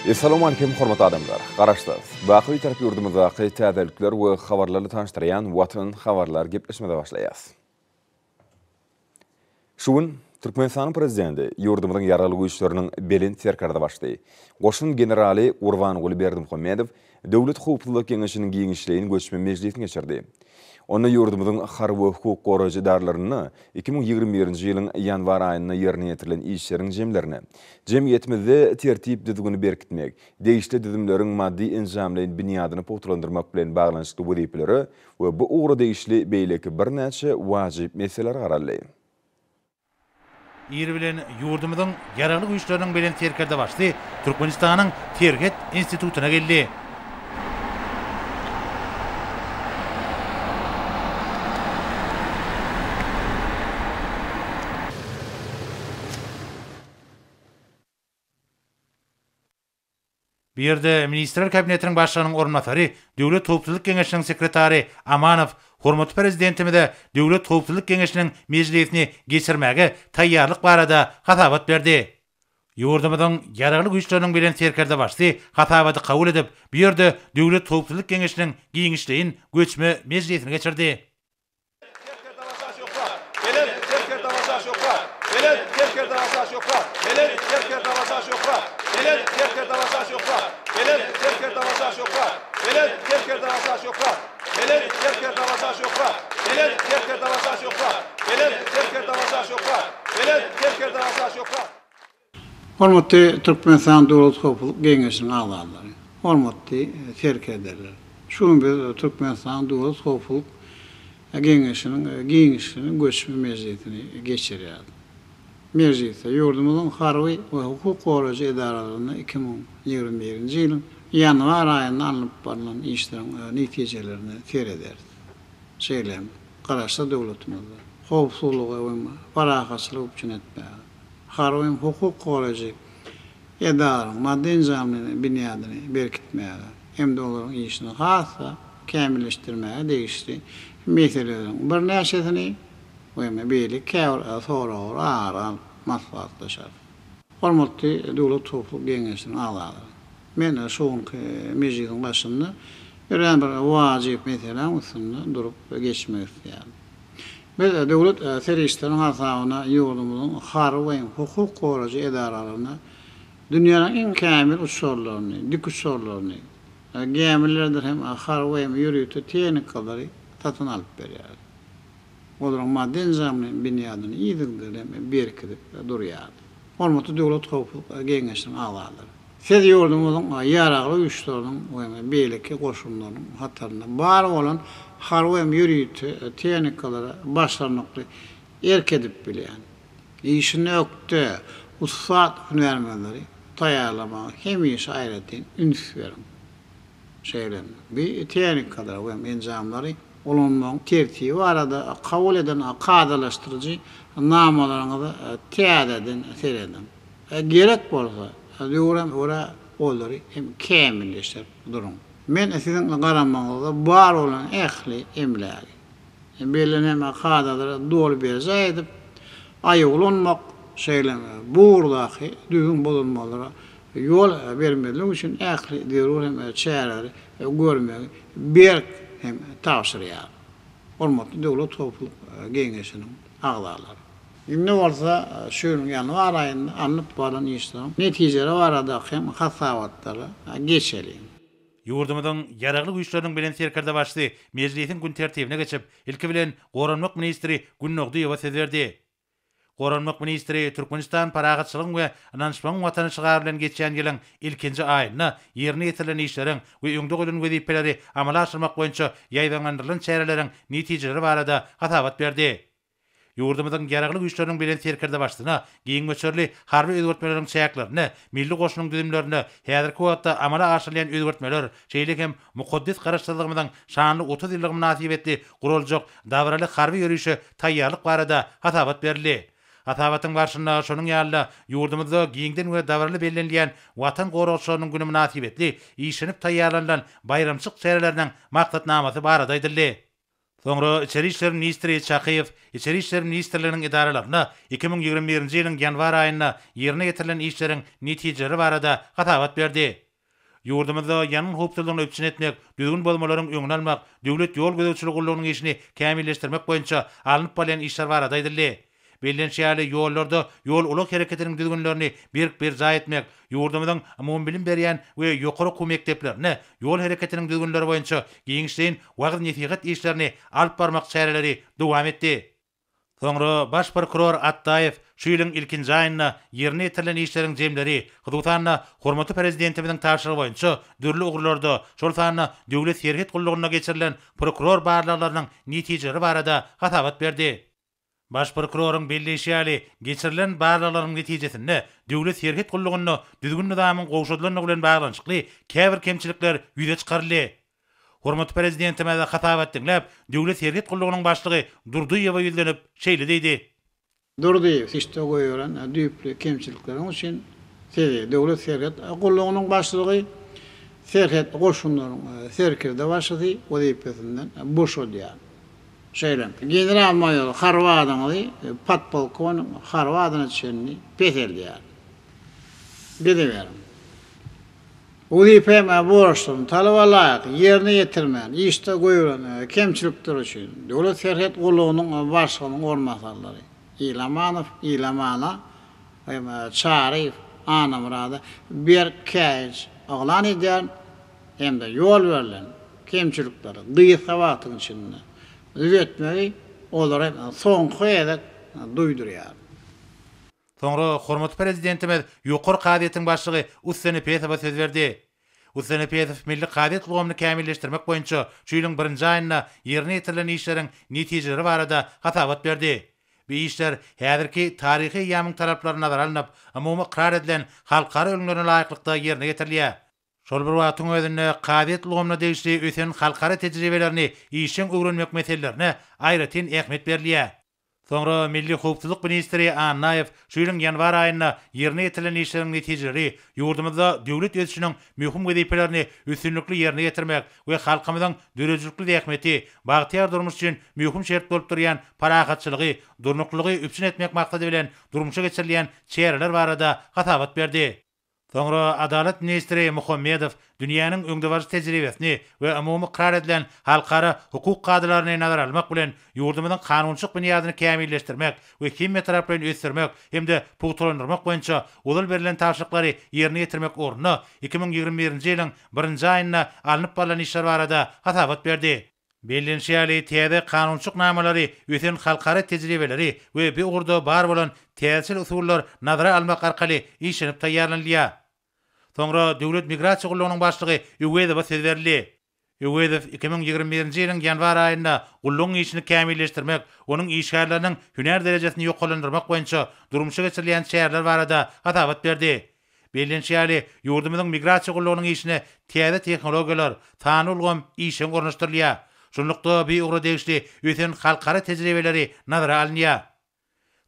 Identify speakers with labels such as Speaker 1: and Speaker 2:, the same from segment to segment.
Speaker 1: Essalawmalikim hormatly adamlar! Garaşsyz, baky Bitarap ýurdumyzdaky täzelikler we habarlarly tanyşdyrýan Watan habarlar gepleşimize başlaýas. Şu gün Türkmenistanyň Prezidenti ýurdumyzyň Ýaragly Güýçleriniň Belent Serkerdebaşysy, goşun generaly Gurbanguly Berdimuhamedow Döwlet howpsuzlyk geňeşiniň giňişleýin göçme mejlisini geçirdi. Onda ýurdumyzyň harby we hukuk goraýjy edaralarynda 2021-nji ýylyň ýanwar aýynda ýerine ýetirilen işleriň jemlerine, jemgyýetimizde tertip-düzgüni berkitmek, degişli düzümleriň maddy-enjamlaýyn binýadyny pugtalandyrmak bilen baglanyşykly wezipelere we bu ugra degişli beýleki birnäçe wajyp meselelere garaldy.
Speaker 2: Iri bilen ýurdumyzyň Ýaragly Güýçleriniň Belent Serkerdebaşysy Türkmenistanyň Serhet institutyna geldi. Bu ýerde Ministrler Kabinetiniň Başlygynyň orunbasary, Döwlet howpsuzlyk geňeşiniň sekretary Amanow hormatly Prezidentimize Döwlet howpsuzlyk geňeşiniň mejlisini geçirmäge taýýarlyk barada hasabat berdi. Ýurdumyzyň Ýaragly Güýçleriniň Belent Serkerdebaşysy hasabaty kabul edip, bu ýerde Döwlet howpsuzlyk geňeşiniň giňişleýin göçme mejlisini geçirdi.
Speaker 3: Hormatly Türkmenistan Döwlet howpsuzlyk geňeşiniň agzalary, hormatly serkerdeler! Şu gün biz Türkmenistanyň Döwlet howpsuzlyk geňeşiniň giňişleýin göçme mejlisini geçirýäris. Mejlisde ýurdumyzyň harby we hukuk goraýjy edaralarynda 2021-nji ýylyň ýanwar aýynda alnyp barlan işleriň netijelerine serederis. Şeýle hem Garaşsyz döwletimizde howpsuzlygy we parahatçylygy üpjün etmäge, harby hem hukuk goraýjy edaralaryň maddy-enjamlaýyn binýadyny berkitmäge hem-de olaryň işini has-da kämilleşdirmäge degişli meseleleriň birnäçesini we beýleki käbir soraglary ara alyp maslahatlaşarys. Hormatly Döwlet howpsuzlyk geňeşiniň agzalary! Men şu günki mejlisiň başynda örän bir wajyp meseläň üstünde durup geçmek isleýärin. Biz döwlet serişdeleriniň hasabyna ýurdumyzyň harby we hukuk goraýjy edaralaryna dünýäniň iň kämil uçarlaryny, dikuçarlaryny, gämilerdir hem harby hem ýörite tehnikalary satyn alyp berýäris. Olaryň maddy-enjamlaýyn binýadyny yzygiderli hem berkidip durýarys. Hormatly Döwlet howpsuzlyk geňeşiniň agzalary! Siz ýurdumyzyň Ýaragly Güýçleriniň we beýleki goşunlarynyň hatarynda bar bolan harby hem ýörite tehnikalara başarnykly erk edip bilýän, işine ökde, ussat hünärmenleri taýýarlamaga hemişe aýratyn üns beriň. Şeýle hem bu tehnikalary we enjamlary ulanmagyň tertibi barada kabul eden kadalaşdyryjy namalaryňyza täzeden serediň. Gerek bolsa, döwre görä olary hem kämilleşdirip duruň. Men siziň garamagyňyzda bar bolan ähli emlägi, bellenen kadalary doly berjaý edip, aýawly ulanmak, şeýle hem bu ugurdaky düzgün bozulmalara ýol bermezlik üçin ähli zerur hem çäreleri görmegi berk hem tabşyrýaryn. Hormatly Döwlet howpsuzlyk geňeşiniň agzalary! Indi bolsa şu ýylyň ýanwar aýynda alnyp barlan işleriň netijeleri baradaky hem hasabatlara geçeliň.
Speaker 2: Ýurdumyzyň Ýaragly Güýçleriniň Belent Serkerdebaşysy mejlisiň gün tertibine geçip, ilki bilen goranmak ministri Gündogdyýewa söz berdi. Goranmak ministri Türkmenistan parahatçylygyň we ynanyşmagyň Watany şygary bilen geçýän ýylyň ilkinji aýynda ýerine ýetirilen işleriň we öňde goýlan wezipeleri amala aşyrmak boýunça ýaýbaňlandyrylan çäreleriň netijeleri barada hasabat berdi. Ýurdumyzyň Ýaragly Güýçleriniň Belent Serkerdebaşysyna giň möçberli harby özgertmeleriň çäklerinde Milli goşunyň düzümlerinde häzirki wagtda amala aşyrylýan özgertmeler, şeýle hem mukaddes Garaşsyzlygymyzyň şanly 30 ýyllygy mynasybetli guraljak dabaraly harby ýörişe taýýarlyk barada hasabat berildi. Hasabatyň barşynda şonuň ýaly-da ýurdumyzda giňden we dabaraly bellenilýän Watan goragçylarynyň güni mynasybetli işlenip taýýarlanylan baýramçylyk çäreleriniň maksatnamasy barada aýdyldy. Soňra Içeri işler ministri Çakyýew Içeri işler ministrliginiň edaralarynda 2021-nji ýylyň ýanwar aýynda ýerine ýetirilen işleriň netijeleri barada hasabat berdi. Ýurdumyzda ýangyn howpsuzlygyny üpjün etmek, düzgün bozmalaryň öňüni almak, döwlet ýol gözegçiligi gullugynyň işini kämilleşdirmek boýunça alnyp barylýan işler barada aýdyldy. Bellenişi ýaly, ýollarda ýol-ulag hereketiniň düzgünlerini berk berjaý etmek, ýurdumyzyň umumybilim berýän we ýokary okuw mekdeplerinde ýol hereketiniň düzgünleri boýunça giňişleýin wagyz-nesihat işlerini alyp barmak çäreleri dowam etdi. Soňra baş prokuror Atdaýew şu ýylyň ilkinji aýynda ýerine ýetirilen işleriň jemleri, hususan-da, hormatly Prezidentimiziň tabşyrygy boýunça dürli ugurlarda, şol sanda Döwlet serhet gullugynda geçirilen prokuror barlaglarynyň netijeleri barada hasabat berdi. Baş prokuroryň belleýşi ýaly, geçirilen barlaglaryň netijesinde Döwlet serhet gullugynda düzgün-nyzamyň gowşadylandygy bilen baglanyşykly käbir kemçilikler ýüze çykaryldy. Hormatly Prezidentimiz hasabat diňläp, Döwlet serhet gullugynyň başlygy Durdyýewe ýüzlenip, şeýle diýdi.
Speaker 3: Durdyýew, işde goýberen düýpli kemçilikleriň üçin Sizi Döwlet serhet gullugynyň başlygy, Serhet goşunlaryň serkerdebaşysy wezipesinden boşadýar. Şeýle. General-maýor harby adyňyzy podpolkownik harby adyna çenli peseldýär. Gidiberiň. Wezipe borçlaryny talaba laýyk ýerine ýetirmän, işde goýberen kemçilikleri üçin Döwlet serhet gullugynyň başlygynyň orunbasarlary Ilamanow Ilamana hem Çaryýew Annamyrada berk käýinç yglan edýär hem-de ýol berlen kemçilikleri gysga wagtyň içinde düzetmegi olara soňky gezek duýdurýar.
Speaker 2: Soňra hormatly Prezidentimiz Ýokary kazyýetiň başlygy Ussenepesowa söz berdi. Ussenepesow milli kazyýet ulgamyny kämilleşdirmek boýunça şu ýylyň birinji aýynda ýerine ýetirilen işleriň netijeleri barada hasabat berdi. Bu işler häzirki taryhy eýýamyň talaplary nazara alnyp, umumy ykrar edilen halkara ülňülerine laýyklykda ýerine ýetirilýär. Şol bir wagtyň özünde kazyýet ulgamyna degişli ösen halkara tejribelerini işjeň öwrenmek meselelerine aýratyn ähmiýet berilýär. Soňra Milli howpsuzlyk ministri Annaýew şu ýylyň ýanwar aýynda ýerine ýetirilen işleriň netijeleri ýurdumyzda döwlet ösüşiniň möhüm wezipelerini üstünlikli ýerine ýetirmek we halkymyzyň döredijilikli zähmeti, bagtyýar durmuş üçin möhüm şert bolup durýan parahatçylygy, durnuklylygy üpjün etmek maksady bilen durmuşa geçirilýän çäreler barada hasabat berdi. Soňra Adalat ministri Muhammedow dünýäniň öňdebaryjy tejribesini we umumy ykrar edilen halkara hukuk kadalaryny nazara almak bilen, ýurdumyzyň kanunçylyk binýadyny kämilleşdirmek we hemmetaraplaýyn ösdürmek hem-de pugtalandyrmak boýunça ozal berlen tabşyryklary ýerine ýetirmek ugrunda 2021-nji ýylyň birinji aýynda alnyp barlan işler barada hasabat berdi. Bellenişi ýaly, täze kanunçylyk namalary ösen halkara tejribeleri we bu ugurda bar bolan täzeçil usullar nazara almak arkaly işlenip taýýarlanylýar. Soňra Döwlet migrasiýa gullugynyň başlygy Öwezowa söz berildi. Öwezow 2021-nji ýylyň ýanwar aýynda gullugyň işini kämilleşdirmek, onuň işgärleriniň hünär derejesini ýokarlandyrmak boýunça durmuşa geçirilýän çäreler barada hasabat berdi. Bellenişi ýaly, ýurdumyzyň migrasiýa gullugynyň işine täze tehnologiýalar, sanly ulgam işjeň ornaşdyrylýar. Şunlukda, bu ugra degişli ösen halkara tejribeleri nazara alynýar.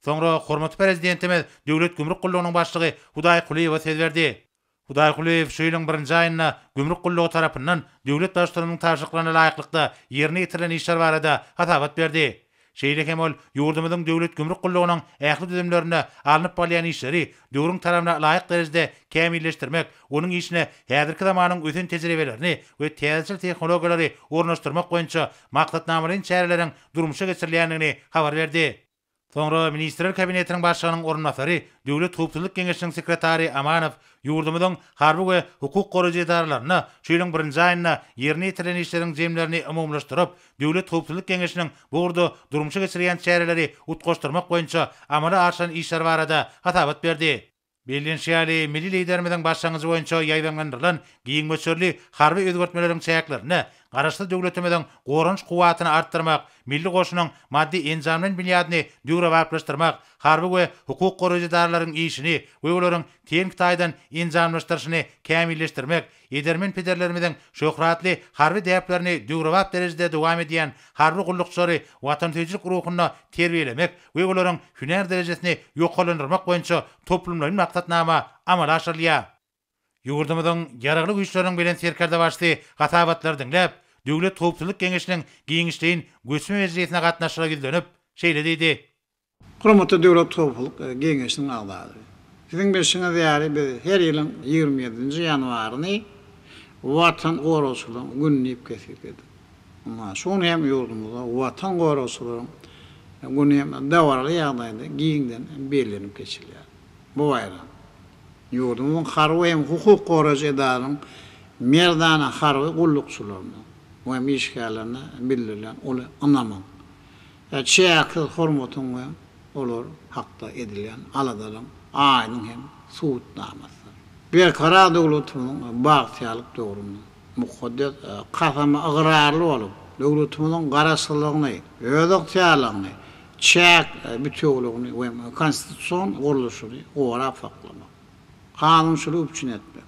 Speaker 2: Soňra hormatly Prezidentimiz Döwlet gümrük gullugynyň başlygy Hudaý Kulyýewe söz berdi. Hudaý Kulyýew şu ýylyň birinji aýynda gümrük gullugy tarapyndan döwlet Baştutanynyň tabşyryklaryna laýyklykda ýerine ýetirilen işler barada hasabat berdi. Şeýle hem ol ýurdumyzyň Döwlet gümrük gullugynyň ähli düzümlerinde alnyp barylýan işleri döwrüň talabyna laýyk derejede kämilleşdirmek, onuň işine häzirki zamanyň ösen tejribelerini we täzeçil tehnologiýalary ornaşdyrmak boýunça maksatnamalaýyn çäreleriň durmuşa geçirilýändigini habar berdi. Soňra Ministrler Kabinetiniň Başlygynyň orunbasary, Döwlet howpsuzlyk geňeşiniň sekretary Amanow ýurdumyzyň harby we hukuk goraýjy edaralarynda şu ýylyň birinji aýynda ýerine ýetirilen işleriň jemlerini umumylaşdyryp, Döwlet howpsuzlyk geňeşiniň bu ugurda durmuşa geçirýän çäreleri utgaşdyrmak boýunça amala aşyran işleri barada hasabat berdi. Bellenişi ýaly, milli Liderimiziň başlangyjy boýunça ýaýbaňlandyrylan giň möçberli harby özgertmeleriň çäklerinde Garaşsyz döwletimiziň goranyş kuwwatyny artdyrmak, milli goşunyň maddy-enjamlaýyn binýadyny döwrebaplaşdyrmak, harby we hukuk goraýjy edaralaryň işini we olaryň tehniki taýdan enjamlaşdyryşyny kämilleşdirmek, edermen pederlerimiziň şöhratly harby däplerini döwrebap derejede dowam edýän harby gullukçylary watansöýüjilik ruhunda terbiýelemek we olaryň hünär derejesini ýokarlandyrmak boýunça toplumlaýyn maksatnama amala aşyrylýar. Ýurdumyzyň Ýaragly Güýçleriniň Belent Serkerdebaşysy hasabatlary diňläp, Döwlet howpsuzlyk geňeşiniň giňişleýin göçme mejlisine gatnaşyga ýüzlenip, şeýle diýdi.
Speaker 3: Hormatly Döwlet howpsuzlyk geňeşiniň agzalary! Siziň bilşiňiz ýaly, biz her ýylyň 27 nji ýanwaryny Watan goragçylaryň güni diýip kesgitledik. Ynha, şu gün hem ýurdumyzda Watan goragçylaryň güni hem dabaraly ýagdaýda giňden bellenip geçilýär. Bu baýram ýurdumyzyň harby hem hukuk goraýjy edaralaryň merdana harby gullukçylaryna we hem işgärlerine bildirilen uly ynamyň, çäksiz hormatyň we olar hakda edilýän aladalaryň aýdyň hem subutnamasydyr. Berkarar döwletimiziň bagtyýarlyk döwründe mukaddes kasama ygrarly bolup, döwletimiziň Garaşsyzlygyny, özygtyýarlygyny, çäk bitewüligini we konstitusion gurluşyny gorap saklamak, kanunçylygy üpjün etmek,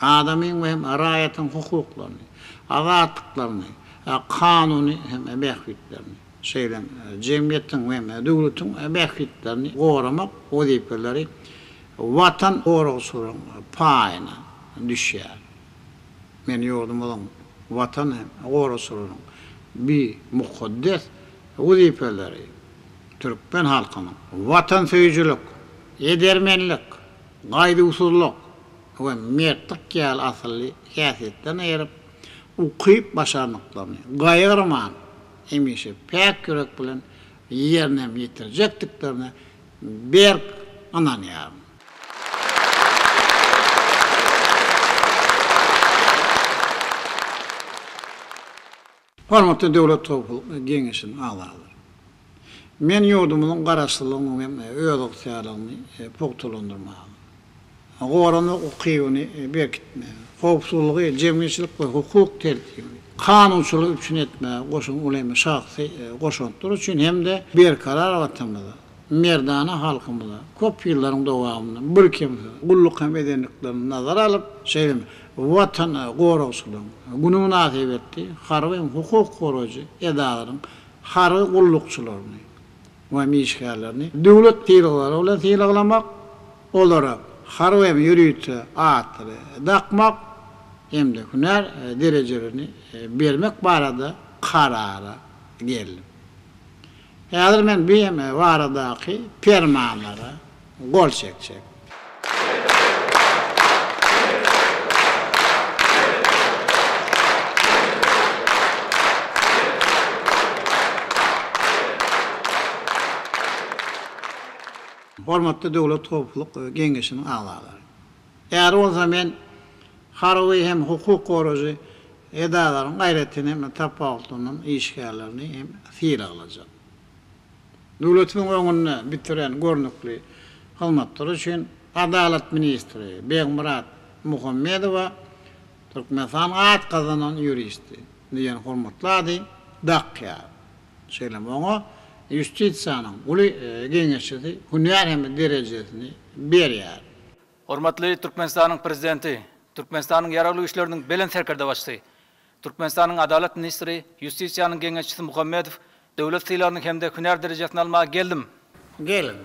Speaker 3: adamyň we hem raýatyň hukuklaryny, azatlyklaryny, kanuny hem bähbitlerini, şeýle hem jemgyýetiň we hem döwletiň bähbitlerini goramak wezipeleri Watan goragçylaryň paýyna düşýär. Men ýurdumyzyň Watan hem goragçylaryň bi mukaddes wezipeleri türkmen halkynyň watansöýüjilik, edermenlik, gaýduwsyzlyk we mertlik ýaly asylly häsiýetlerine eýerip, ukyp-başarnyklaryny gaýgyrman, hemişe päk ýürek bilen ýerine ýetirjekdiklerine berk ynanýaryn. Hormatly Döwlet howpsuzlyk geňeşiniň agzalary! Men ýurdumyzyň Garaşsyzlygyny hem özygtyýarlygyny pugtalandyrmaga, goranmak ukybyny berkitmäge, howpsuzlygy, jemgyýetçilik we hukuk tertibini, kanunçylygy üpjün etmäge goşan uly hem şahsy goşantlary üçin hem-de berkarar Watanymyza, merdana halkymyza köp ýyllaryň dowamynda birkemsiz gulluk hem edendiklerini nazara alyp, şeýle hem Watan goragçylaryň güni mynasybetli harby hem hukuk goraýjy edaralaryň harby gullukçylaryny we işgärlerini döwlet sylaglary bilen sylaglamak, olara harby hem ýörite atlary dakmak hem-de hünär derejelerini bermek barada karara geldim. Häzir men BME baradaky permanlara gol çekjek. Hormatly Döwlet howpsuzlyk geňeşiniň agzalary! Häzir bolsa men harby hem hukuk goraýjy edaralaryň aýratyn hem tapawutlanan işgärlerini hem sylaglajak. Döwletimiziň öňünde bitiren görnükli hyzmatlary üçin Adalat ministri Begmyrat Muhammedowa Türkmenistanyň at gazanan ýuristi diýen hormatly ady dakýar. Şeýle hem oňa ýustisiýanyň uly geňeşçisi hünär hem derejesini berýär.
Speaker 4: Hormatly Türkmenistanyň Prezidenti, Türkmenistanyň Ýaragly Güýçleriniň Belent Serkerdebaşysy, Türkmenistanyň Adalat ministri, Ýustisiýanyň geňeşçisi Muhammedow döwlet sylagyny hem-de hünär derejesini almaga geldim.
Speaker 3: Geliň.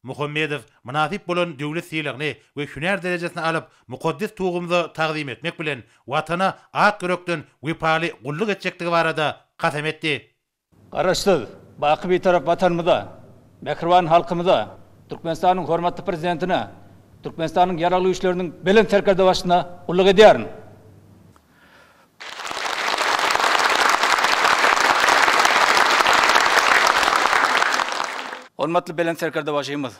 Speaker 2: Muhammedow mynasyp bolan döwlet sylagyny we hünär derejesini alyp, mukaddes Tugumyza tagzym etmek bilen, Watana ak ýürekden wepaly gulluk etjekdigi barada kasam etdi.
Speaker 4: Garaşsyz, baky Bitarap Watanymyza, mähriban halkymyza, Türkmenistanyň hormatly Prezidentine, Türkmenistanyň Ýaragly Güýçleriniň Belent Serkerdebaşyna gulluk edýärin. Hormatly Belent Serkerdebaşymyz,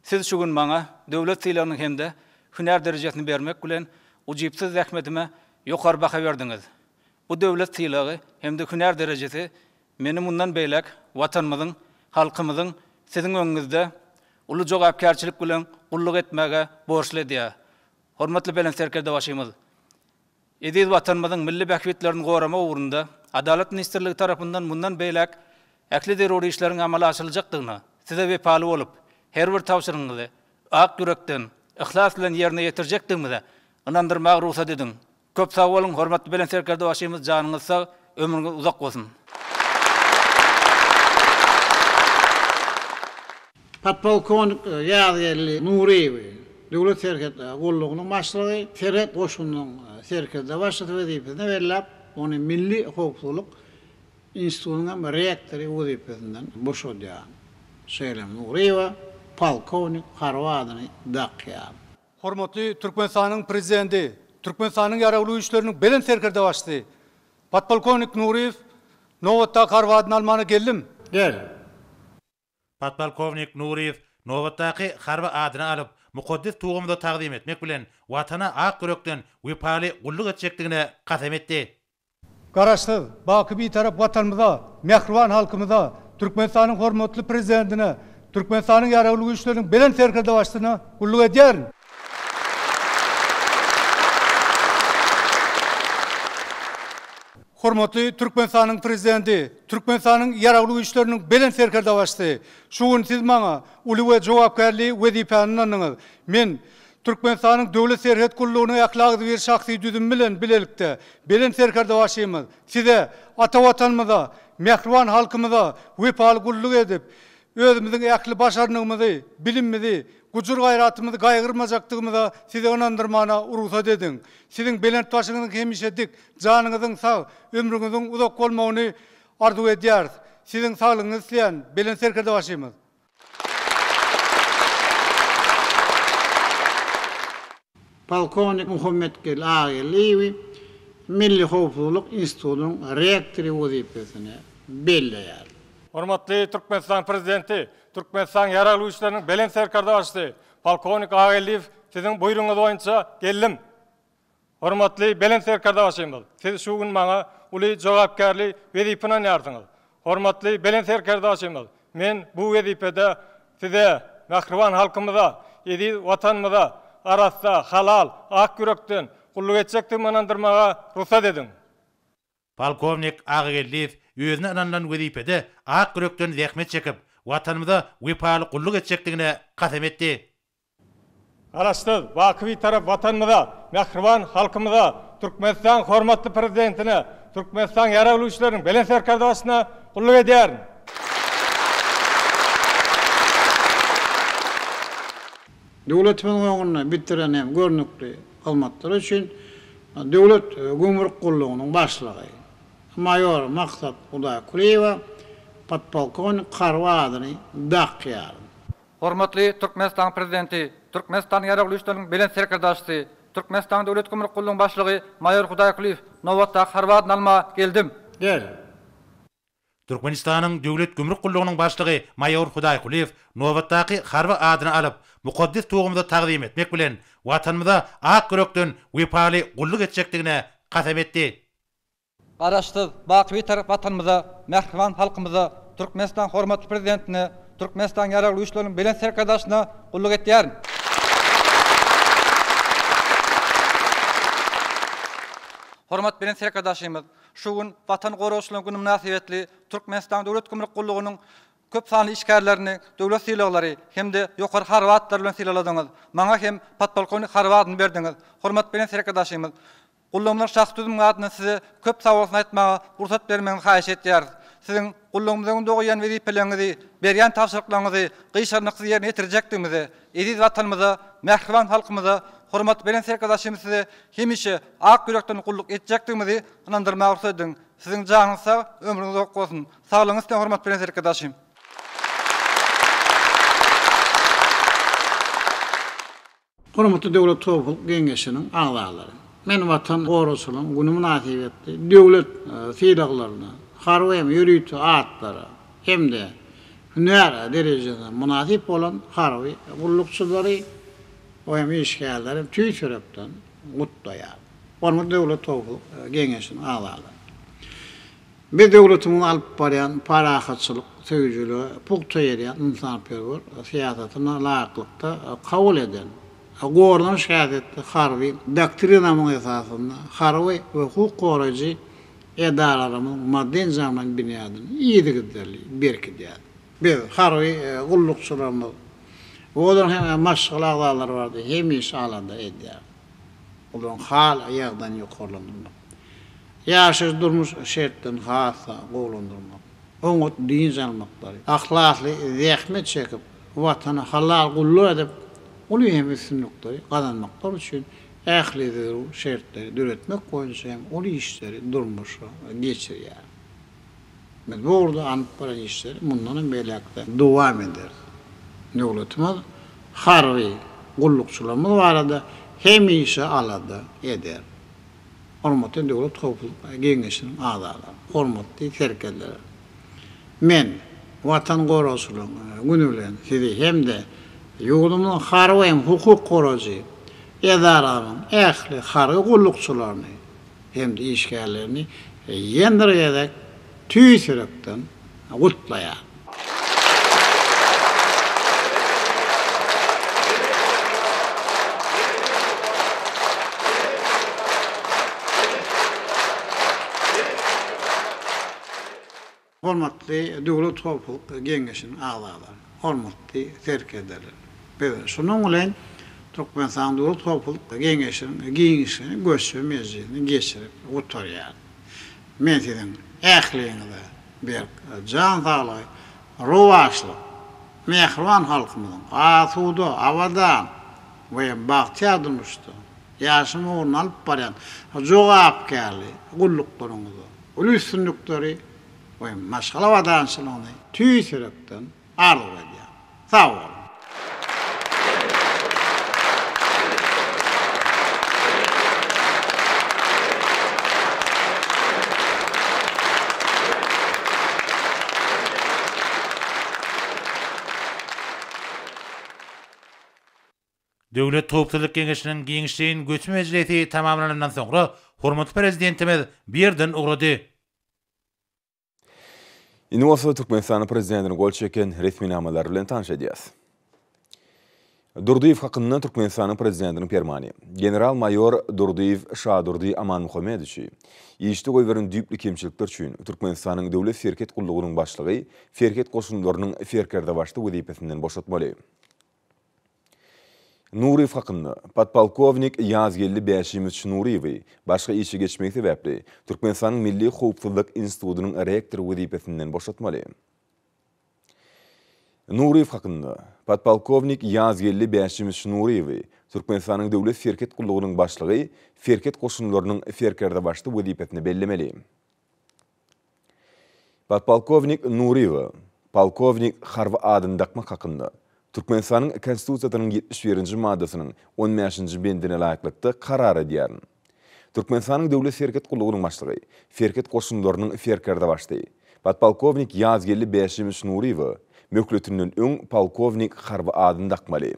Speaker 4: Siz şu gün maňa döwlet sylagyny hem-de hünär derejesini bermek bilen, ujypsyz zähmetime ýokary baha berdiňiz. Bu döwlet sylagy hem-de hünär derejesi meni mundan beýläk Watanymyzyň, halkymyzyň, Siziň öňüňizde uly jogapkärçilik bilen gulluk etmäge borçly edýär. Hormatly Belent Serkerdebaşymyz, eziz Watanymyzyň milli bähbitlerini goramak ugrunda Adalat ministrligi tarapyndan mundan beýläk ähli zerur işleriň amala aşyryljakdygyna Size wepaly bolup, her bir tabşyrygyňyzy ak ýürekden, yhlas bilen ýerine ýetirjekdigimize ynandyrmaga rugsat ediň. Köp sag boluň hormatly Belent Serkerdebaşymyz janyňyz sag ömrüňiz uzak bolsun.
Speaker 3: Podpolkownik Ýazgeldi Nuryýewi Döwlet serhet gullugynyň başlygy, Serhet goşunynyň serkerdebaşysy wezipesine belläp. Ony Milli howpsuzlyk institutynyň hem rektory wezipesinden boşadýar. Şeýle hem Nuryýewa polkownik harby adyny dakýar.
Speaker 5: Hormatly Türkmenistanyň Prezidenti, Türkmenistanyň Ýaragly Güýçleriniň Belent Serkerdebaşysy, podpolkownik Nuryýew nobatdaky harby adyny almana geldim.
Speaker 3: Gel.
Speaker 2: Podpolkownik Nuryýew nobatdaky harby adyny alyp, mukaddes Tugumyza tagzym etmek bilen, Watana ak ýürekden wepaly gulluk etjekdigine kasam etdi.
Speaker 5: Garaşsyz, baky Bitarap Watanymyza, mähriban halkymyza, Türkmenistanyň hormatly Prezidentine, Türkmenistanyň Ýaragly Güýçleriniň Belent Serkerdebaşysyna gulluk edýärin. Hormatly Türkmenistanyň Prezidenti, Türkmenistanyň Ýaragly Güýçleriniň Belent Serkerdebaşysy, şu gün Siz maňa uly we jogapkärli wezipäni ynandyňyz. Men Türkmenistanyň Döwlet serhet gullugynyň ähli agzybir şahsy düzümi bilen bilelikde, Belent Serkerdebaşymyz, Size, ata Watanymyza, mähriban halkymyza wepaly gulluk edip, özümiziň ähli başarnygymyzy, bilimimizi, gujur-gaýratymyzy gaýgyrmajakdygymyza Sizi ynandyrmana rugsat ediň. Siziň belent başyňyzyň hemişe dik, janyňyzyň sag, ömrüňiziň uzak bolmagyny arzuw edýäris. Siziň saglygyňyzy isleýän, Belent Serkerdebaşymyz!
Speaker 3: Polkownik Muhammetgeldi Agageldiýewi Milli howpsuzlyk institutynyň rektory wezipesine belleýär.
Speaker 5: Hormatly Türkmenistanyň Prezidenti, Türkmenistanyň Ýaragly Güýçleriniň Belent Serkerdebaşysy, polkownik Agageldiýew siziň buýrugyňyz boýunça geldim. Hormatly Belent Serkerdebaşymyz, Siz şu gün maňa uly jogapkärli wezipe ynanýarsyňyz. Hormatly Belent Serkerdebaşymyz, men bu wezipede Size, mähriban halkymyza, eziz Watanymyza arassa, halal, ak ýürekden gulluk etjekdigimi ynandyrmaga rugsat ediň.
Speaker 2: Polkownik Agageldiýew özüne ynanylan wezipede ak ýürekden zähmet çekip, Watanymyza wepaly gulluk etjekdigine kasam etdi.
Speaker 5: Garaşsyz, baky Bitarap Watanymyza, mähriban halkymyza, Türkmenistanyň hormatly Prezidentine, Türkmenistanyň Ýaragly Güýçleriniň Belent Serkerdebaşyna gulluk edýärin.
Speaker 3: Döwletimiziň öňünde bitiren hem görnükli hyzmatlary üçin Döwlet gümrük gullugynyň başlygy, maýor Maksat Hudaýkulyýewe podpolkownik harby adyny dakýar.
Speaker 4: Hormatly Türkmenistanyň Prezidenti, Türkmenistanyň Ýaragly Güýçleriniň Belent Serkerdebaşysy, Türkmenistanyň Döwlet gümrük gullugynyň başlygy maýor Hudaýkulyýew nobatdaky harby adyny almaga geldim.
Speaker 3: Gel.
Speaker 2: Türkmenistanyň Döwlet gümrük gullugynyň başlygy maýor Hudaýkulyýew nobatdaky harby adyny alyp, mukaddes Tugumyza tagzym etmek bilen, Watanymyza ak ýürekden wepaly gulluk etjekdigine kasam etdi.
Speaker 4: Garaşsyz, baky Bitarap Watanymyza, mähriban halkymyza, Türkmenistanyň hormatly Prezidentine, Türkmenistanyň Ýaragly Güýçleriniň Belent Serkerdebaşyna gulluk etýärin. Hormat Belent Serkerdebaşymyz, şu gün Watan goragçylarynyň güni mynasybetli Türkmenistanyň Döwlet gümrük gullugynyň köp sanly işgärlerini döwlet sylaglary hem-de ýokary harby atlar bilen sylagladyňyz. Maňa hem podpolkownik harby adyny berdiňiz. Hormat Belent Serkerdebaşymyz, Gullugymyzyň şahsy düzümiň adyndan size köp sagbolsun aýtmaga rugsat bermegiňizi haýyş etýäris. Siziň gullugymyzyň öňünde goýýan wezipeleriňizi, berýän tabşyryklaryňyzy gyşarnyksyz ýerine ýetirjekdigimize, eziz Watanymyza, mähriban halkymyza, hormatly Belent Serkerdebaşymyz size hemişe ak ýürekden gulluk etjekdigimizi ynandyrmaga rugsat ediň. Siziň janyňyz sag, ömrüňiz uzak bolsun! Saglygyňyz isleýän hormatly Belent Serkerdebaşym!
Speaker 3: Hormatly Döwlet howpsuzlyk geňeşiniň agzalary! Men Watan goragçylarynyň güni mynasybetli döwlet sylaglaryna, harby hem ýörite atlara hem-de hünär derejesine mynasyp bolan harby gullukçylary hem işgärleri tüýs ýürekden gutlaýaryn. Hormatly Döwlet howpsuzlyk geňeşiniň agzalary! Biz döwletimiziň alyp barýan parahatçylyk söýüjilige pugta eýerýän ynsanperwer syýasatyna laýyklykda kabul eden goranyş häsiýetli harby doktrinamyzyň esasynda harby we hukuk goraýjy edaralarymyzyň maddy-enjamlaýyn binýadyny yzygiderli berkidýäris. Biz, harby gullukçylarymyz we olaryň hem maşgala agzalary barada hemişe alada edýäris. Olaryň hal-ýagdaýyny ýokarlandyrmak, ýaşaýyş-durmuş şertlerini has-da gowulandyrmak, oňat dynç almaklary, yhlasly zähmet çekip, Watana halal gulluk edip, uly hem üstünlikleri gazanmaklary üçin ähli zerur şertleri döretmek boýunça hem uly işleri durmuşa geçirýär. Biz bu ugurda alnyp baran işleri mundan hem beýläk-de dowam ederis. Döwletimiz harby gullukçylarymyz barada hemişe alada eder. Hormatly Döwlet howpsuzlyk geňeşiniň agzalary, hormatly serkerdeler! Men Watan goragçylaryň güni bilen sizi hem-de ýurdumyzyň harby hem hukuk goraýjy edaralarynyň ähli harby gullukçylaryny hem-de işgärlerini ýene bir gezek tüýs ýürekden gutlaýaryn. Hormatly Döwlet howpsuzlyk geňeşiniň agzalary, hormatly serkerdeler! Biz şunuň bilen Türkmenistanyň Döwlet howpsuzlyk geňeşiniň giňişleýin göçme mejlisini geçirip gutarýarys. Men siziň ähliňize berk jan saglygy, rowaçlyk, mähriban halkymyzyň asuda, abadan we bagtyýar durmuşda ýaşamagy ugrunda alyp barýan jogapkärli gulluklaryňyzda uly üstünlikleri we maşgala abadançylygyny tüýs ýürekden arzuw edýän. Sag boluň!
Speaker 2: Döwlet howpsuzlyk geňeşiniň giňişleýin göçme mejlisi tamamlanandan soňra, hormatly Prezidentimiz bu ýerden ugrady.
Speaker 1: Indi bolsa Türkmenistanyň Prezidentiniň gol çeken resminamalary bilen tanyş edýäris. Durdyýew hakynda Türkmenistanyň Prezidentiniň Permany. General-maýor Durdyýew Şadurdy Amanmuhammedowiçi işde goýberen düýpli kemçilikler üçin Türkmenistanyň Döwlet serhet gullugynyň başlygy, serhet goşunlarynyň serkerdebaşysy wezipesinden boşatmaly. Nuryýew hakynda, podpolkownik Ýazgeldi Bäşimowiç Nuryýewi başga işe geçmegi sebäpli, Türkmenistanyň Milli howpsuzlyk institutynyň rektory wezipesinden boşatmaly. Nuryýew hakynda, podpolkownik Ýazgeldi Bäşimowiç Nuryýewi Türkmenistanyň Döwlet serhet gullugynyň başlygy, serhet goşunlarynyň serkerdebaşysy wezipesine bellemeli. Podpolkownik Nuryýewa polkownik harby adyny dakmak hakynda Türkmenistanyň Konstitusiýasynyň 71-nji maddasynyň on bäşinji bendine laýyklykda karar edýärin. Türkmenistanyň Döwlet serhet gullugynyň başlygy, serhet goşunlarynyň serkerdebaşysy, podpolkownik Ýazgeldi Bäşimowiç Nuryýewa möhletinden öň polkownik harby adyny dakmaly.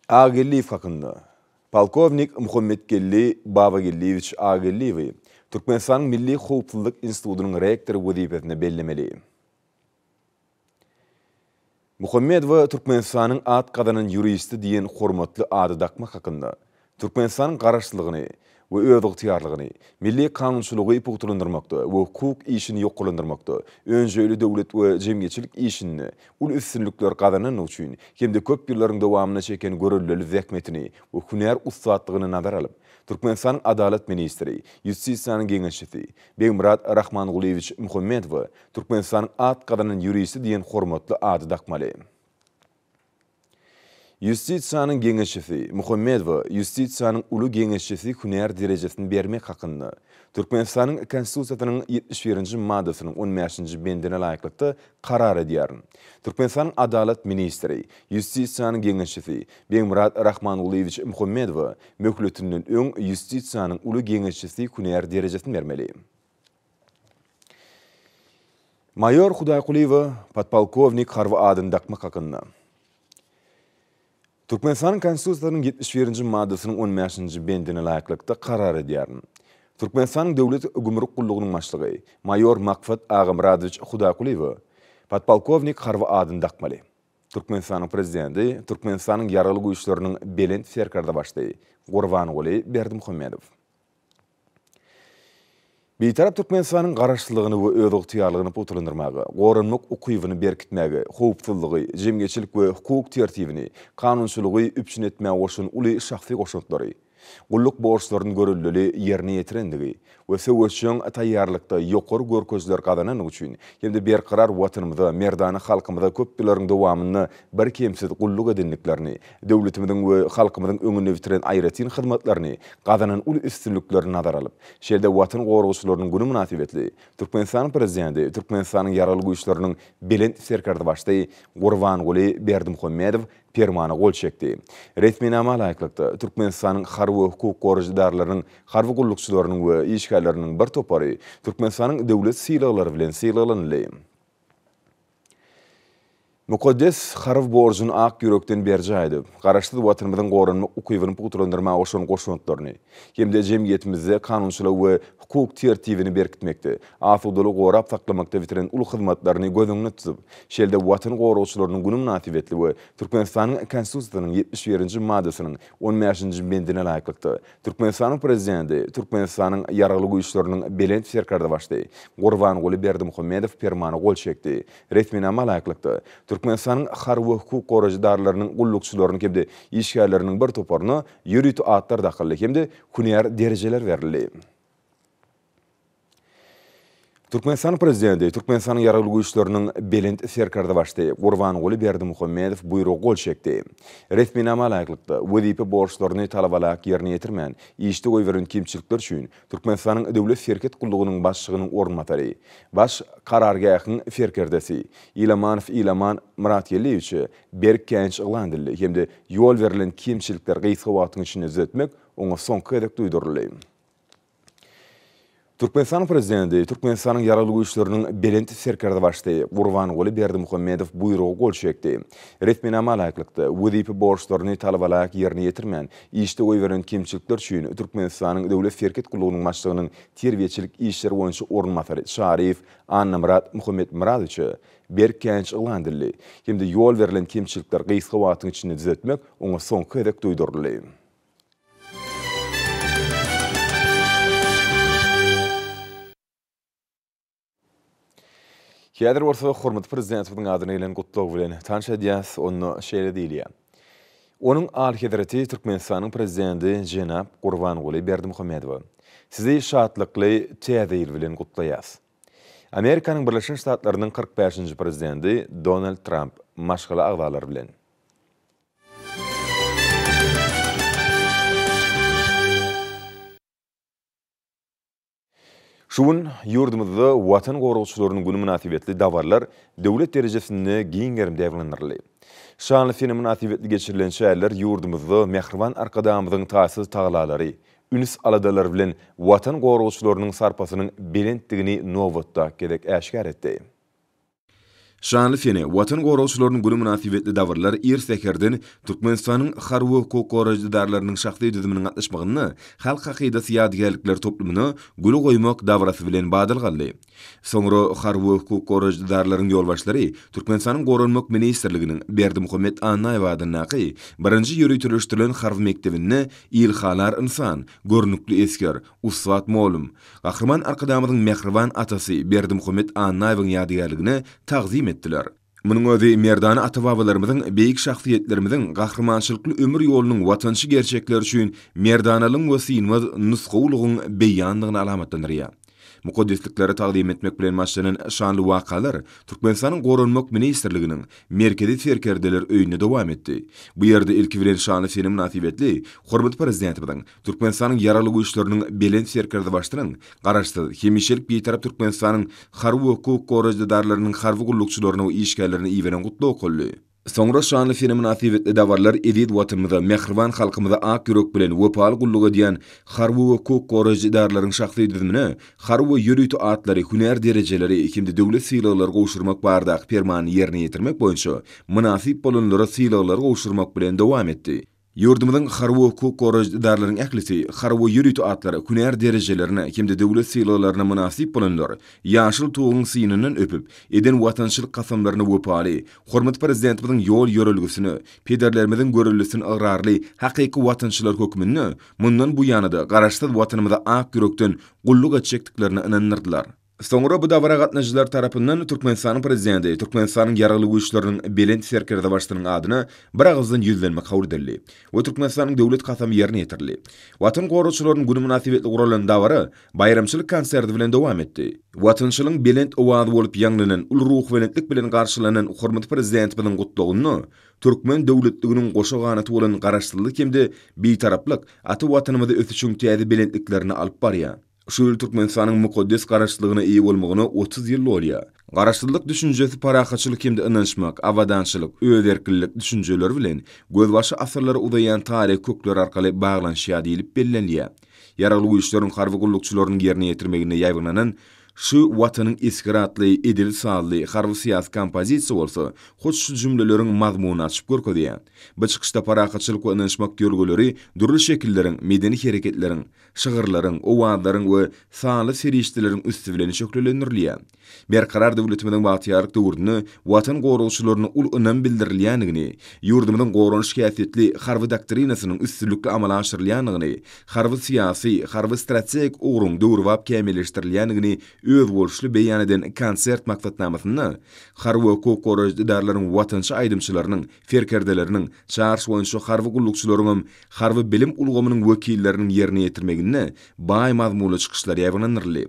Speaker 1: Agageldiýew hakynda. Polkownik Muhammetgeldi Babageldiýewiç Agageldiýewi Türkmenistanyň Milli howpsuzlyk institutynyň rektory wezipesine bellemeli. Muhammedowa Türkmenistanyň at gazanan ýuristi diýen hormatly ady dakmak hakynda Türkmenistanyň Garaşsyzlygyny we özygtyýarlygyny, milli kanunçylygy pugtalandyrmakda we hukuk işini ýokarlandyrmakda, önjeýli döwlet we jemgyýetçilik işinde uly üstünlikler gazanandygy üçin hem-de köp ýyllaryň dowamynda çeken göreldeli zähmetini we hünär ussatlygyny nazara alyp, Türkmenistanyň Adalat ministri, ýustisiýanyň geňeşçisi Begmyrat Rahmangulyýewiç Muhammedowa Türkmenistanyň at gazanan ýuristi diýen hormatly ady dakmaly. Ýustisiýanyň geňeşçisi Muhammedowa ýustisiýanyň uly geňeşçisi hünär derejesini bermek hakynda Türkmenistanyň Konstitusiýasynyň 71-nji maddasynyň on bäşinji bendine laýyklykda karar edýärin. Türkmenistanyň Adalat ministri, ýustisiýanyň geňeşçisi Begmyrat Rahmangulyýewiç Muhammedowa möhletinden öň ýustisiýanyň uly geňeşçisi hünär derejesini bermeli. Maýor Hudaýkulyýewa podpolkownik harby adyny dakmak hakynda. Türkmenistanyň Konstitusiýasynyň 71-nji maddasynyň on bäşinji bendine laýyklykda karar edýärin. Türkmenistanyň Döwlet gümrük gullugynyň başlygy, maýor Maksat Agamyradowiç Hudaýkulyýewa podpolkownik harby adyny dakmaly. Türkmenistanyň Prezidenti, Türkmenistanyň Ýaragly Güýçleriniň Belent Serkerdebaşysy Gurbanguly Berdimuhamedow. Bitarap Türkmenistanyň Garaşsyzlygyny we özygtyýarlygyny pugtalandyrmaga, goranmak ukybyny berkitmäge, howpsuzlygy, jemgyýetçilik we hukuk tertibini, kanunçylygy üpjün etmäge goşan uly şahsy goşantlary. Gulluk borçlaryny göreldeli ýerine ýetirendigi we söweşjeň taýýarlykda ýokary görkezijiler gazanandygy üçin hem-de berkarar Watanymyza, merdana halkymyza köp ýyllaryň dowamynda birkemsiz gulluk edendiklerini, döwletimiziň we halkymyzyň öňünde bitiren aýratyn hyzmatlaryny, gazanan uly üstünliklerini nazara alyp, şeýle-de Watan goragçylarynyň güni mynasybetli Türkmenistanyň Prezidenti, Türkmenistanyň Ýaragly Güýçleriniň Belent Serkerdebaşysy Gurbanguly Berdimuhamedow Permana gol çekdi. Resminama laýyklykda, Türkmenistanyň harby we hukuk goraýjy edaralarynyň harby gullukçylarynyň we işgärleriniň bir topary Türkmenistanyň döwlet sylaglary bilen sylaglanyldy. Mukaddes harby borjuny ak ýürekden berjaý edip, Garaşsyz Watanymyzyň goranmak ukybyny pugtalandyrmaga goşan goşantlaryny hem-de jemgyýetimizde kanunçylygy we hukuk tertibini berkitmekde, asudalygy gorap saklamakda bitiren uly hyzmatlaryny göz öňünde tutup, şeýle-de Watan goragçylarynyň güni mynasybetli we Türkmenistanyň Konstitusiýasynyň 71-nji maddasynyň on bäşinji bendine laýyklykda, Türkmenistanyň Prezidenti, Türkmenistanyň Ýaragly Güýçleriniň Belent Serkerdebaşysy Gurbanguly Berdimuhamedow Permana gol çekdi. Resminama laýyklykda, Türkmenistanyň harby we hukuk goraýjy edaralarynyň gullukçylarynyň hem-de işgärleriniň bir toparyna ýörite atlar dakyldy hem-de hünär derejeleri berildi. Türkmenistanyň Prezidenti, Türkmenistanyň Ýaragly Güýçleriniň Belent Serkerdebaşysy Gurbanguly Berdimuhamedow buýruga gol çekdi. Resminama laýyklykda, wezipe borçlaryny talabalaýyk ýerine ýetirmän, işde goýberen kemçilikler üçin Türkmenistanyň Döwlet serhet gullugynyň başlygynyň orunbasary, Baş karargähiň serkerdesi Ilamanow Ilaman Myratgeldiýewiçe berk käýinç yglan edildi hem-de ýol berlen kemçilikleri gysga wagtyň içinde düzetmek oňa soňky gezek duýduryldy. Türkmenistanyň Prezidenti, Türkmenistanyň Ýaragly Güýçleriniň Belent Serkerdebaşysy Gurbanguly Berdimuhamedow buýruga gol çekdi. Resminama laýyklykda, wezipe borçlaryny talabalaýyk ýerine ýetirmän, işde goýberen kemçilikler üçin Türkmenistanyň Döwlet serhet gullugynyň başlygynyň terbiýeçilik işleri boýunça orunbasary Çaryýew Annamyrat Muhammetmyradowiçe berk käýinç yglan edildi hem-de ýol berlen kemçilikleri gysga wagtyň içinde düzetmek oňa soňky gezek duýduryldy. Häzir bolsa hormatly Prezidentimiziň adyna gelen gutlag bilen tanyş edýäs, onda şeýle diýilýär. Onuň Alyhezreti Türkmenistanyň Prezidenti jenap Gurbanguly Berdimuhamedowa, Sizi şatlykly Täze ýyl bilen gutlaýas. Amerikanyň Birleşen Ştatlarynyň 45-nji Prezidenti Donald Tramp maşgala agzalary bilen. Şu gün ýurdumyzda Watan goragçylarynyň güni mynasybetli dabaralar döwlet derejesinde giň gerimde ýaýbaňlandyryldy. Şanly sene mynasybetli geçirilen çäreler ýurdumyzda mähriban Arkadagymyzyň taýsyz tagallalary, üns-aladalary bilen Watan goragçylarynyň sarpasynyň belentdigini nobatdaky gezek äşgär etdi. Şanly sene, Watan goragçylarynyň güni mynasybetli dabaralar ir säherden Türkmenistanyň harby we hukuk goraýjy edaralarynyň şahsy düzüminiň gatnaşmagynda Halk hakydasy ýadygärlikler toplumyna gül goýmak dabarasy bilen badalga aldy. Soňra harby we hukuk goraýjy edaralaryň ýolbaşçylary Türkmenistanyň Goranmak ministrliginiň Berdimuhamet Annaýew adyndaky birinji ýöriteleşdirilen harby mekdebinde Ilhalar ynsan, görnükli esger, Ussat mugallym, Gahryman Arkadagymyzyň mähriban atasy Berdimuhamet Annaýewiň ýadygärligine tagzym etdiler. Munuň özi merdana ata-babalarymyzyň, beýik şahsyýetlerimiziň gahrymançylykly ömür ýolunyň watançy gerçekler üçin merdanalygyň we synmaz nusgawylygyň beýanydygyny alamatlandyrýar. Mukaddesliklere tagzym etmek bilen başlanan şanly wakalar Türkmenistanyň Goranmak ministrliginiň Merkezi serkerdeler öýünde dowam etdi. Bu ýerde ilki bilen şanly sene mynasybetli hormatly Prezidentimiziň Türkmenistanyň Ýaragly Güýçleriniň Belent Serkerdebaşynyň Garaşsyz, hemişelik Bitarap Türkmenistanyň harby we hukuk goraýjy edaralarynyň harby gullukçylaryna we işgärlerine iberen gutlagy okaldy. Soňra şanly sene mynasybetli dabaralar eziz Watanymyza, mähriban halkymyza ak ýürek bilen wepaly gulluk edýän harby we hukuk goraýjy edaralaryň şahsy düzümine harby we ýörite atlary, hünär derejeleri hem-de döwlet sylaglary gowşurmak baradaky Permany ýerine ýetirmek boýunça mynasyp bolanlara sylaglary gowşurmak bilen dowam etdi. Ýurdumyzyň harby we hukuk goraýjy edaralaryň ählisi harby we ýörite atlara, hünär derejelerine hem-de döwlet sylaglaryna mynasyp bolanlar ýaşyl Tuguň synyndan öpüp, eden watançylyk kasamlaryna wepaly, hormatly Prezidentimiziň ýol-ýörelgesine, pederlerimiziň göreldesine ygrarly hakyky watançylar hökmünde mundan buýana-da Garaşsyz Watanymyza ak ýürekden gulluk etjekdiklerine ynandyrdylar. Soňra bu dabara gatnaşyjylar tarapyndan Türkmenistanyň Prezidenti, Türkmenistanyň Ýaragly Güýçleriniň Belent Serkerdebaşysynyň adyna bir agyzdan ýüzlenme kabul edildi we Türkmenistanyň Döwlet kasamy ýerine ýetirildi. Watan goragçylarynyň güni mynasybetli guralan dabara baýramçylyk konserti bilen dowam etdi. Watançylygyň belent owazy bolup ýaňlanan, uly ruhubelentlik bilen garşylanan hormatly Prezidentimiziň Gutlagynda türkmen döwletliginiň goşa ganaty bolan Garaşsyzlyk hem-de Bitaraplyk ata Watanymyzy ösüşiň täze belentliklerine alyp barýar. Şu ýyl Türkmenistanyň mukaddes Garaşsyzlygyna eýe bolmagyna 30 ýyl dolýar. Garaşsyzlyk düşünjesi parahatçylyk hem-de ynanyşmak, abadançylyk, özerklilik düşünjeleri bilen gözbaşy asyrlara uzaýan taryhy kökler arkaly baglanyşýar diýlip bellenilýär. Ýaragly Güýçleriň harby gullukçylarynyň ýerine ýetirmeginde ýaýbaňlanan Şu Watanyň esgeri atly edebi-sazly, harby-syýasy kompozisiýa bolsa hut şu jümleleriň mazmunyny açyp görkezýär. Bu çykyşda parahatçylyk we ynanyşmak ýörgüleri dürli şekilleriň, medeni hereketleriň, şygyrlaryň, owazlaryň we sanly serişdeleriň üsti bilen şöhlelendirilýär. Berkarar döwletimiziň bagtyýarlyk döwründe Watan goragçylaryna uly ynam bildirilýändigini, ýurdumyzyň goranyş häsiýetli Harby doktrinasynyň üstünlikli amala aşyrylýandygyny, harby-syýasy, harby-strategik ugruň döwrebap kämilleşdirilýändigini özboluşly beýan eden konsert maksatnamasynda harby we hukuk goraýjy edaralaryň watançy aýdymçylarynyň, serkerdeleriniň, çaryş boýunça harby gullukçylaryňam harby bilim ulgamynyň wekilleriniň ýerine ýetirmeginde baý mazmunly çykyşlar ýaýbaňlandyryldy.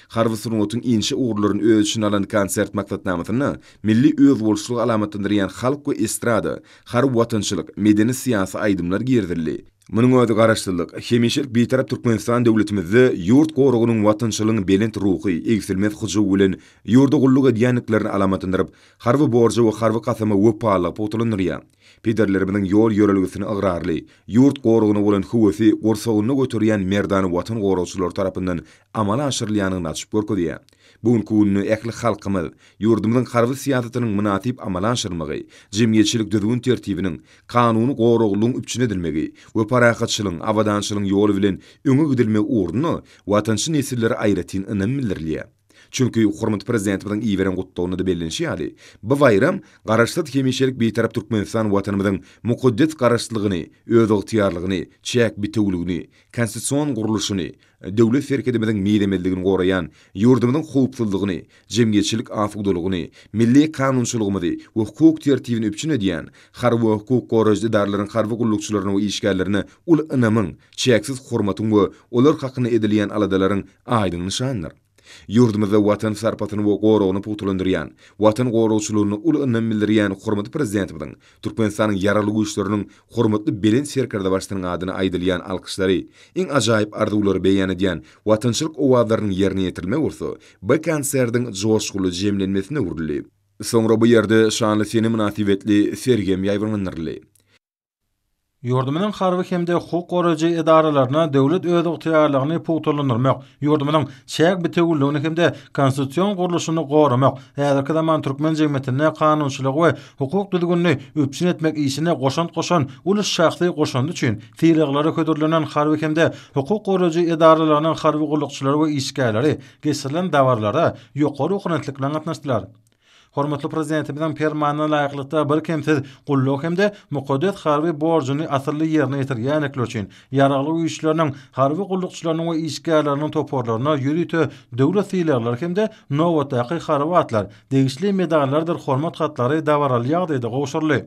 Speaker 1: Harby sungatyň inçe ugurlaryny öz içine alan konsert maksatnamasynda milli özboluşlygy alamatlandyrýan halk we estrada, harby-watançylyk, medeni-syýasy aýdymlar girizildi. Munuň özi Garaşsyzlyk, hemişelik Bitarap Türkmenistan döwletimizde ýurt goragynyň watançylygyň belent ruhy, egsilmez hyjuw bilen ýurda gulluk edýändiklerini alamatlandyryp, harby borja we harby kasama wepalylygy pugtalandyrýar. Pederlerimiziň ýol-ýörelgesine ygrarly, ýurt goragyna bolan höwesi gursagynda göterýän merdana Watan goragçylary tarapyndan amala aşyrylýandygyny açyp görkezýär. Bu günki günde ähli halkymyz ýurdumyzyň harby syýasatynyň mynasyp amala aşyrylmagy, jemgyýetçilik düzgün-tertibiniň, kanuny goraglylygyň üpjün edilmegi we parahatçylygyň, abadançylygyň ýoly bilen öňe gidilmegi ugrunda watançy nesillere aýratyn ynam bildirilýär. Çünki hormatly Prezidentimiziň iberen Gutlagynda-da bellenişi ýaly, bu baýram Garaşsyz, hemişelik Bitarap Türkmenistan Watanymyzyň mukaddes Garaşsyzlygyny, özygtyýarlygyny, çäk bitewüligini, konstitusion gurluşyny, döwlet serhedimiziň mizemezligini goraýan, ýurdumyzyň howpsuzlygyny, jemgyýetçilik asudalygyny, milli kanunçylygymyzy we hukuk tertibini üpjün edýän harby we hukuk goraýjy edaralaryň harby gullukçylaryna we işgärlerine uly ynamyň, çäksiz hormatyň we olar hakynda edilýän aladalaryň aýdyň nyşanydyr. Ýurdumyzda Watan sarpasyny we goragyny pugtalandyrýan, Watan goragçylygyna uly ynam bildirýän hormatly Prezidentimiziň, Türkmenistanyň Ýaragly Güýçleriniň hormatly Belent Serkerdebaşysynyň adyna aýdylýan alkyşlary, iň ajaýyp arzuwlary beýan edýän watançylyk owazlarynyň ýerine ýetirilmegi bolsa bu konsertiň joşgunly jemlenmesine öwrüldi. Soňra bu ýerde şanly sene mynasybetli sergi hem ýaýbaňlandyryldy.
Speaker 2: Ýurdumyzyň harby hem-de hukuk goraýjy edaralaryna döwlet özygtyýarlygyny pugtalandyrmak, ýurdumyzyň çäk bitewüligini hem-de konstitusion gurluşyny goramak, häzirki zaman türkmen jemgyýetinde kanunçylygy we hukuk düzgünini üpjün etmek işine goşant goşan uly şahsy goşandy üçin sylaglara hödürlenen harby hem-de hukuk goraýjy edaralarynyň harby gullukçylary we işgärleri geçirilen dabaralara ýokary ruhubelentlik bilen gatnaşdylar. Hormatly Prezidentimiziň Permanyna laýyklykda birkemsiz gulluk hem-de mukaddes harby borjuny asylly ýerine ýetirýändikleri üçin Ýaragly Güýçleriniň harby gullukçylarynyň we işgärleriniň toparlaryna ýörite döwlet sylaglary hem-de nobatdaky harby atlar, degişli medallardyr hormat hatlary dabaraly ýagdaýda gowşuryldy.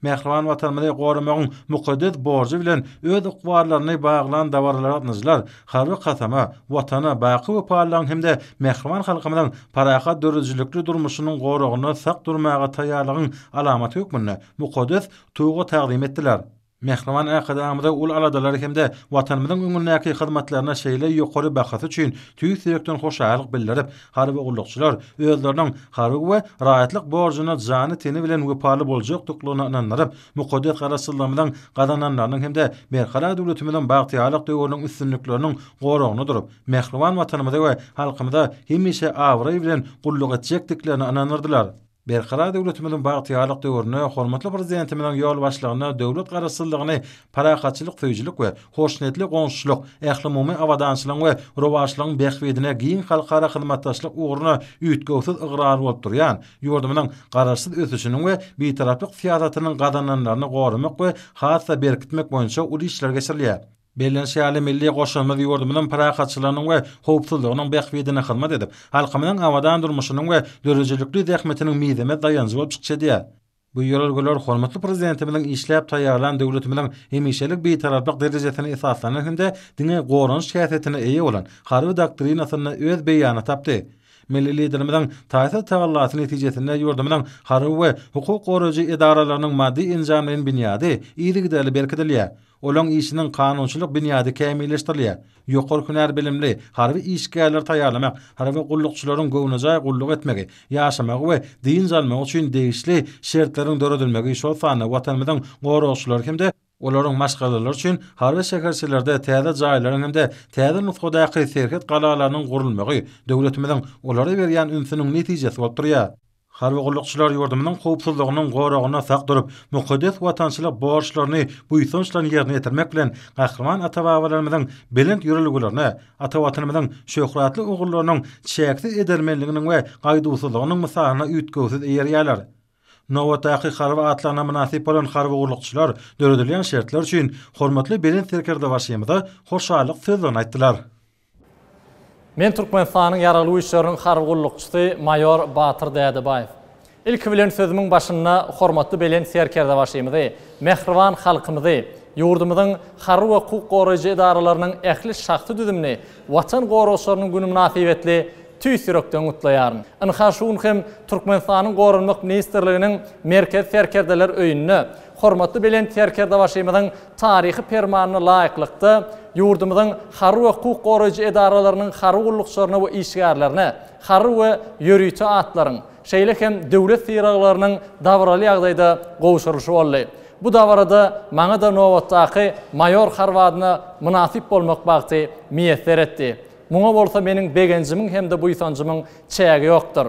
Speaker 2: Mähriban Watanymyzy goramagyň mukaddes borjy bilen öz ykballaryny baglan dabaraly gatnaşyjylar harby kasama, Watana baky wepalylygyň hem-de mähriban halkymyzyň parahat döredijilikli durmuşynyň goragynda sak durmaga taýýarlygyň alamaty hökmünde mukaddes Tuga tagzym etdiler. Mähriban Arkadagymyza uly aladalary hem-de Watanymyzyň öňündäki hyzmatlaryna şeýle ýokary bahasy üçin tüýs ýürekden hoşallyk bildirip, harby gullukçylar özleriniň harby we raýatlyk borjuna jany-teni bilen wepaly boljakdyklaryna ynandyryp, mukaddes Garaşsyzlygymyzyň gazananlarynyň hem-de Berkarar döwletimiziň bagtyýarlyk döwrüniň üstünlikleriniň goragynda durup, mähriban Watanymyza we halkymyza hemişe abraý bilen gulluk etjekdiklerine ynandyrdylar. Berkarar döwletimiziň bagtyýarlyk döwründe hormatly Prezidentimiziň ýolbaşçylygynda döwlet Garaşsyzlygyny parahatçylyk söýüjilik we hoşniýetli goňşuçylyk, ählumumy abadançylygyň we rowaçlygyň bähbidine giň halkara hyzmatdaşlyk ugruna üýtgewsiz ygrarly bolup durýan ýurdumyzyň Garaşsyz ösüşiniň we Bitaraplyk syýasatynyň gazananlaryny goramak we has-da berkitmek boýunça uly işler geçirilýär. Bellenişi ýaly, milli goşunymyz ýurdumyzyň parahatçylygynyň we howpsuzlygynyň bähbidine hyzmat edip, halkymyzyň abadan durmuşynyň we döredijilikli zähmetiniň mizemez daýanjy bolup çykyş edýär. Bu ýörelgeler hormatly Prezidentimiziň işläp taýýarlan döwletimiziň hemişelik Bitaraplyk derejesine esaslanan hem-de diňe goranyş häsiýetine eýe bolan Harby doktrinasynda öz beýanyny tapdy. Milli Liderimiziň taýsyz tagallasy netijesinde ýurdumyzyň harby we hukuk goraýjy edaralarynyň maddy-enjamlaýyn binýady yzygiderli berkidilýär. Olaryň işiniň kanunçylyk binýady kämilleşdirilýär. Ýokary hünär bilimli harby işgärleri taýýarlamak, harby gullukçylaryň göwnejaý gulluk etmegi, ýaşamagy we dynç almagy üçin degişli şertleriň döredilmegi, şol sanda Watanymyzyň goragçylary hem-de olaryň maşgalalary üçin harby şäherçelerde täze jaýlaryň hem-de täze nusgadaky serhet galalarynyň gurulmagy döwletimiziň olara berýän ünsüniň netijesi bolup durýar. Harby gullukçylar ýurdumyzyň howpsuzlygynyň goragynda sak durup, mukaddes watançylyk borçlaryny buýsanç bilen ýerine ýetirmek bilen, gahryman ata-babalarymyzyň belent ýörelgelerine, ata Watanymyzyň şöhratly ogullarynyň çäksiz edermenliginiň we gaýduwsyzlygynyň mysalyna üýtgewsiz eýerýärler. Nobatdaky harby atlaryna mynasyp bolan harby gullukçylar döredilýän şertler üçin hormatly Belent Serkerdebaşymyza hoşallyk sözlerini aýtdylar.
Speaker 6: Men Türkmenistanyň Ýaragly Güýçleriniň harby gullukçysy maýor Batyr Dädebaýew. Ilki bilen sözümiň başynda hormatly Belent Serkerdebaşymyzy, mähriban halkymyzy, ýurdumyzyň harby we hukuk goraýjy edaralarynyň ähli şahsy düzümini Watan goragçylarynyň güni mynasybetli tüýs ýürekden gutlaýaryn. Ynha şu gün hem Türkmenistanyň Goranmak ministrliginiň Merkezi Serkerdeler öýünde hormatly Belent Serkerdebaşymyzyň taryhy Permanyna laýyklykda, ýurdumyzyň harby we hukuk goraýjy edaralarynyň harby gullukçylaryna we işgärlerine harby we ýörite atlaryň, şeýle hem döwlet sylaglarynyň dabaraly ýagdaýda gowşurylyşy boldy. Bu dabarada maňa-da nobatdaky maýor harby adyna mynasyp bolmak bagty miýesser etdi. Muňa bolsa meniň begenjimiň hem-de buýsanjymyň çägi ýokdur.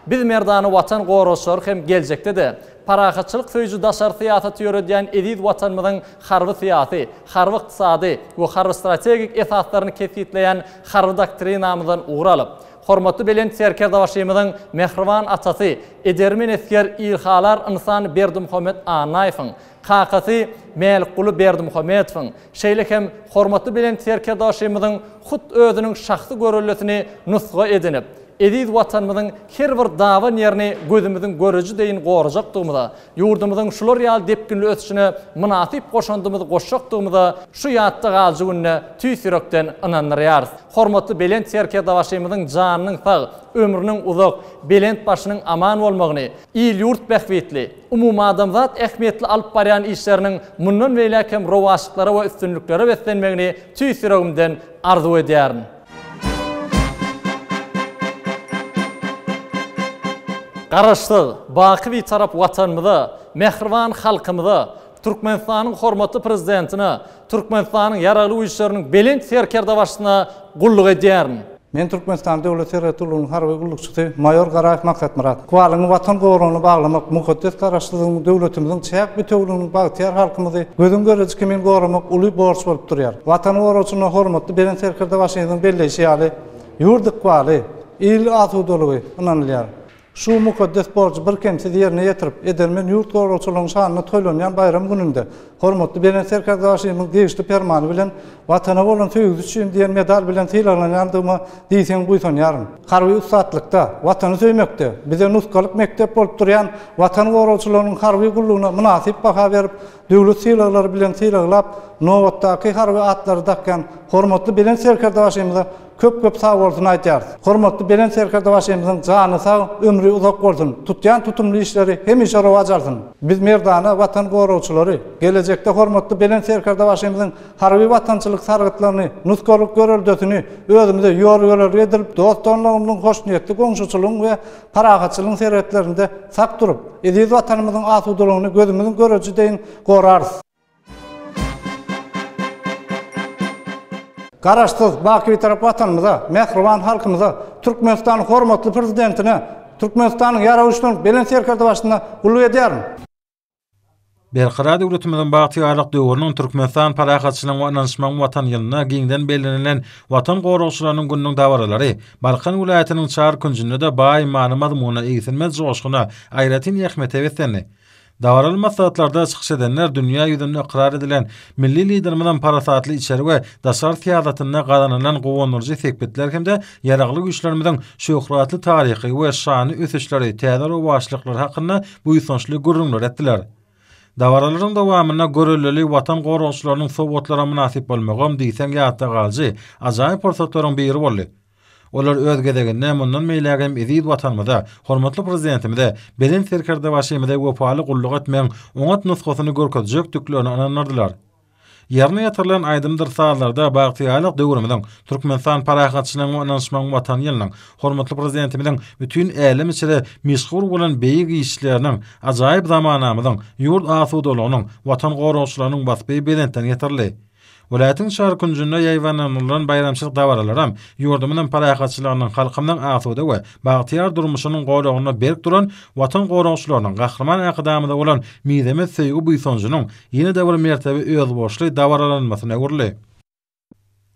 Speaker 6: Biz merdana Watan goragçylary hem geljekde-de parahatçylyk söýüji daşary syýasaty ýöredýän eziz Watanymyzyň harby-syýasy, harby-ykdysady we harby-strategik esaslaryny kesgitleýän Harby doktrinamyzdan ugur alyp, hormatly Belent Serkerdebaşymyzyň mähriban atasy, edermen esger, ilhalar ynsan Berdimuhamet Annaýewiň, kakasy Mälikguly Berdimuhamedowyň, şeýle hem hormatly Belent Serkerdebaşymyzyň hut özüniň şahsy göreldesini nusga edinip, eziz Watanymyzyň her bir daban ýerini gözümiziň göreji deýin gorajakdygymyza, ýurdumyzyň şular ýaly depginli ösüşine mynasyp goşandymyzy goşjakdygymyza şu ýatda galyjy günde tüýs ýürekden ynandyrýarys. Hormatly Belent Serkerdebaşymyzyň janynyň sag, ömrüniň uzak, belent başynyň aman bolmagyny, il-ýurt bähbitli, umumadamzat ähmiýetli alyp barýan işleriniň mundan beýläk hem rowaçlyklara we üstünliklere beslenmegini tüýs ýüregimden arzuw edýärin. Garaşsyz, baky Bitarap Watanymyza, mähriban halkymyza, Türkmenistanyň hormatly Prezidentine, Türkmenistanyň Ýaragly Güýçleriniň Belent Serkerdebaşysyna gulluk edýärin.
Speaker 5: Men Türkmenistanyň Döwlet serhet gullugynyň harby gullukçysy maýor Garaýew Maksatmyrat. Ykbalyňy Watan goragyna baglamak, mukaddes Garaşsyzlygyň, döwletimiziň çäk bitewüliginiň bagtyýar halkymyzy gözüň göreji kimin goramak uly borç bolup durýar. Watan goragçyna hormatly Belent Serkerdebaşymyzyň belleýşi ýaly, ýurt ykbaly, il asudalygy ynanylýar. Şu mukaddes borjy birkemsiz ýerine ýetirip, edermen ýurt goragçylarynyň şanyna toýlanýan baýram gününde hormatly Belent Serkerdebaşymyzyň degişli Permany bilen Watana bolan söýgüsi üçin diýen medal bilen sylaglanýandygyma diýseň buýsanýaryn. Harby ussatlykda, Watany söýmekde bize nusgalyk mekdep bolup durýan Watan goragçylarynyň harby gullugyna mynasyp baha berip, döwlet sylaglary bilen sylaglap, nobatdaky harby atlary dakýan hormatly Belent Serkerdebaşymyza Köp-köp sag bolsun aýtýarys. Hormatly Belent Serkerdebaşymyzyň jany sag, ömri uzak bolsun, tutýan tutumly işleri hemişe rowaç alsyn! Biz merdana Watan goragçylary, gelejekde hormatly Belent Serkerdebaşymyzyň harby-watançylyk sargytlaryny, nusgalyk göreldesini özümize ýol-ýörelge edilip, dost-doganlygymyzyň, hoşniýetli goňşuçylygyň we parahatçylygyň serhetlerinde sak durup, eziz Watanymyzyň asudalygyny gözümiziň göreji deýin gorarys. Garaşsyz, baky Bitarap Watanymyza, mähriban halkymyza, Türkmenistanyň hormatly Prezidentine, Türkmenistanyň Ýaragly Güýçleriniň Belent Serkerdebaşyna gulluk edýärin.
Speaker 2: Berkarar döwletimiziň bagtyýarlyk döwrüniň Türkmenistan parahatçylygyň we ynanyşmagyň Watany ýylynda giňden bellenilen Watan goragçylarynyň gününiň dabaralary Balkan welaýatynyň çar künjünde-de baý many-mazmuna, egsilmez joşguna, aýratyn ähmiýete beslendi.
Speaker 7: Dabaraly maslahatlarda çykyş edenler dünýä ýüzünde ykrar edilen milli Liderimiziň parasatly içeri we daşary syýasatynda gazanylan guwandyryjy sepgitler hem-de Ýaragly Güýçlerimiziň şöhratly taryhy we şanly ösüşleri, täze rowaçlyklary hakynda buýsançly gürrüňler etdiler. Dabaralaryň dowamynda görelleli Watan goragçylarynyň sowgatlara mynasyp bolmagam diýseň ýatda galyjy, ajaýyp pursatlaryň biri boldy. Olar öz gezeginde mundan beýläk hem eziz Watanymyza, hormatly Prezidentimize, Belent Serkerdebaşymyza wepaly gulluk etmegiň oňat nusgasyny görkezjekdiklerine ynandyrdylar. Ýerine ýetirilen aýdymdyr sazlarda bagtyýarlyk döwrümiziň, Türkmenistan parahatçylygyň we ynanyşmagyň Watany ýylynyň, hormatly Prezidentimiziň bütin älem içre meşhur bolan beýik işleriniň, ajaýyp zamanamyzyň, ýurt asudalygynyň, Watan goragçylarynyň waspy belentden ýetirildi. Welaýatyň çar künjünde ýaýbaňlanylan baýramçylyk dabaralaram ýurdumyzyň parahatçylygynyň, halkymyzyň asuda we bagtyýar durmuşynyň goragynda berk duran Watan goragçylarynyň, Gahryman Arkadagymyza bolan mizemez söýgi-buýsanjynyň ýene-de bir mertebe özboluşly dabaralanmasyna öwrüldi.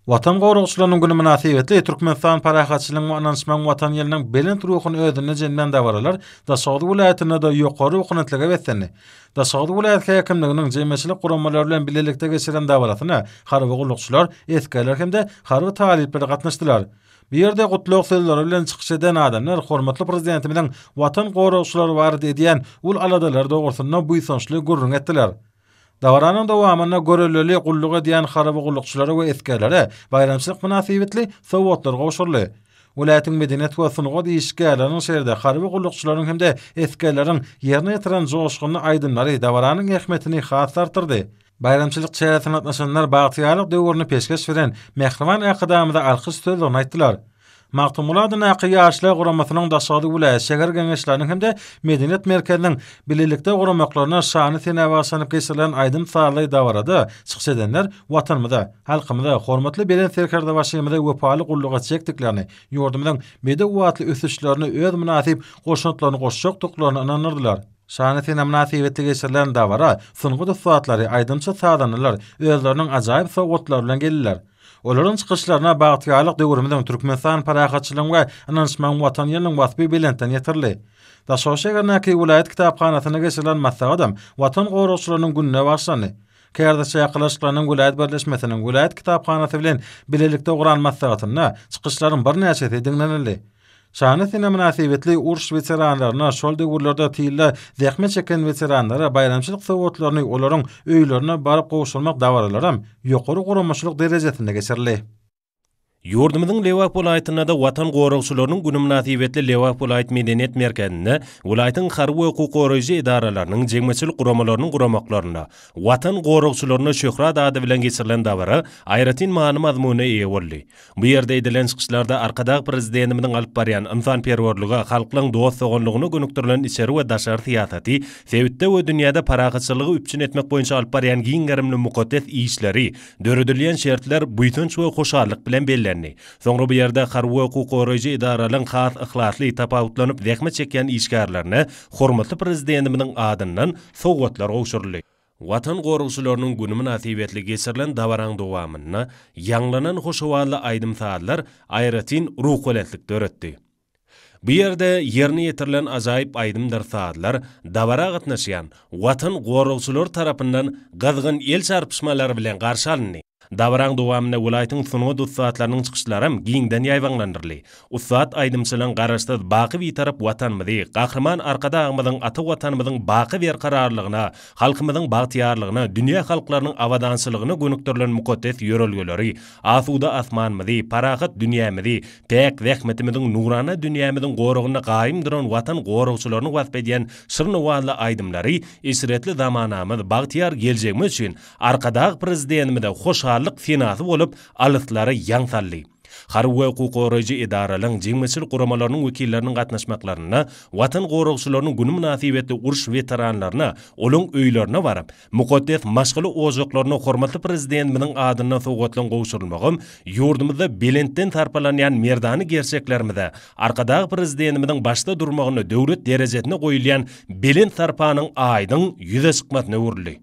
Speaker 7: Watan goragçylarynyň güni mynasybetli Türkmenistan parahatçylygyň we ynanyşmagyň Watany ýylynyň belent ruhuny özünde jemlän dabaralar Daşoguz welaýatynda-da ýokary ruhubelentlige beslendi. Daşoguz welaýat häkimliginiň jemgyýetçilik guramalary bilen bilelikde geçiren dabarasyna harby gullukçylar, esgerler hem-de harby talyplar gatnaşdylar. Bu ýerde gutlag sözleri bilen çykyş eden adamlar hormatly Prezidentimiziň Watan goragçylary barada edýän uly aladalary dogrusynda buýsançly gürrüň etdiler. Dabaranyň dowamynda görelleli gulluk edýän harby gullukçylara we esgerlere baýramçylyk mynasybetli sowgatlar gowşuryldy. Welaýatyň medeniýet we sungat işgärleriniň şeýle-de harby gullukçylaryň hem-de esgerleriň ýerine ýetiren joşgunly aýdymlary dabaranyň ähmiýetini has-da artdyrdy. Baýramçylyk çäresine gatnaşanlar bagtyýarlyk döwrüni peşgeş beren mähriban Arkadagymyza alkyş sözlerini aýtdylar. Magtymguly adyndaky Ýaşlar guramasynyň Daşoguz welaýat şäher geňeşleriniň hem-de medeniýet merkeziniň bilelikde guramaklarynda şanly senä bagyşlanyp geçirilen aýdym-sazly dabarada çykyş edenler Watanymyza, halkymyza, hormatly Belent Serkerdebaşymyza wepaly gulluk etjekdiklerini, ýurdumyzyň bedew atly ösüşlerine öz mynasyp goşantlaryny goşjakdyklaryny ynandyrdylar. Şanly sene mynasybetli geçirilen dabara sungat ussatlary, aýdymçy-sazandalar özleriniň ajaýyp sowgatlary bilen geldiler. Olaryň çykyşlaryna bagtyýarlyk döwrümiziň Türkmenistan parahatçylygyň we ynanyşmagyň Watany ýylynyň waspy belentden ýetirildi. Daşoguz şäherindäki welaýat kitaphanasynda geçirilen maslahatam Watan goragçylarynyň gününe bagyşlandy. Kärdeşler arkalaşyklarynyň welaýat birleşmesiniň welaýat kitaphanasy bilen bilelikde guran maslahatynda çykyşlaryň birnäçesi diňlenildi. Şanly sene mynasybetli uruş weteranlaryna, şol döwürlerde tylda zähmet çeken weteranlara baýramçylyk sowgatlaryny olaryň öýlerine baryp gowşurmak dabaralaram ýokary guramaçylyk derejesinde geçirildi.
Speaker 8: Ýurdumyzyň Lebap welaýatynda-da Watan goragçylarynyň güni mynasybetli Lebap welaýat medeniýet merkezinde welaýatyň harby we hukuk goraýjy edaralarynyň, jemgyýetçilik guramalarynyň guramaklarynda Watan goragçylaryna şöhrat ady bilen geçirilen dabara aýratyn many-mazmuna eýe boldy. Bu ýerde edilen çykyşlarda Arkadag Prezidentimiziň alyp barýan ynsanperwerlige, halklaryň dost-doganlygyna gönükdirilen içeri we daşary syýasaty, sebitde we dünýäde parahatçylygy üpjün etmek boýunça alyp barýan giň gerimli mukaddes işleri, döredilýän şertler buýsanç we hoşallyk bilen bellendi. Soňra bu ýerde harby we hukuk goraýjy edaralaryň has yhlasly, tapawutlanyp zähmet çekýän işgärlerine hormatly Prezidentimiziň adyndan sowgatlar gowşuryldy. Watan goragçylarynyň güni mynasybetli geçirilen dabaraň dowamynda ýaňlanan hoş owazly aýdym-sazlar aýratyn ruhubelentlik döretdi. Bu ýerde ýerine ýetirilen ajaýyp aýdymdyr sazlar dabara gatnaşýan Watan goragçylary tarapyndan gyzgyn el çarpyşmalar bilen garşy alyndy. Dabaraň dowamynda welaýatyň sungat ussatlarynyň çykyşlaram giňden ýaýbaňlandyryldy. Ussat aýdymçylaryň Garaşsyz, baky Bitarap Watanymyzy, Gahryman Arkadagymyzyň ata Watanymyzyň baky berkararlygyna, halkymyzyň bagtyýarlygyna, dünýä halklarynyň abadançylygyna gönükdirilen mukaddes ýörelgeleri, asuda asmanymyzy, parahat dünýämizi, päk zähmetimiziň, nurana dünýämiziň goragynda gaýym duran Watan goragçylaryny wasp edýän şirin owazly aýdymlary eşretli zamanamyz, bagtyýar geljegimiz üçin Arkadag Prezidentimize hoşallyk senasy bolup alyslara ýaň saldy. Harby we hukuk goraýjy edaralaryň, jemgyýetçilik guramalarynyň wekilleriniň gatnaşmaklarynda Watan goragçylarynyň güni mynasybetli uruş weteranlaryna, olaň öýlerine baryp, mukaddes maşgala ojaklaryna hormatly Prezidentimiziň adyndan sowgatlaryň gowşurylmagam ýurdumyzda belentden sarpalanýan merdana gerçeklerimize Arkadag Prezidentimiziň başda durmagynda döwlet derejesinde goýulýan belent sarpanyň aýdyň ýüze çykmasyna öwrüldi.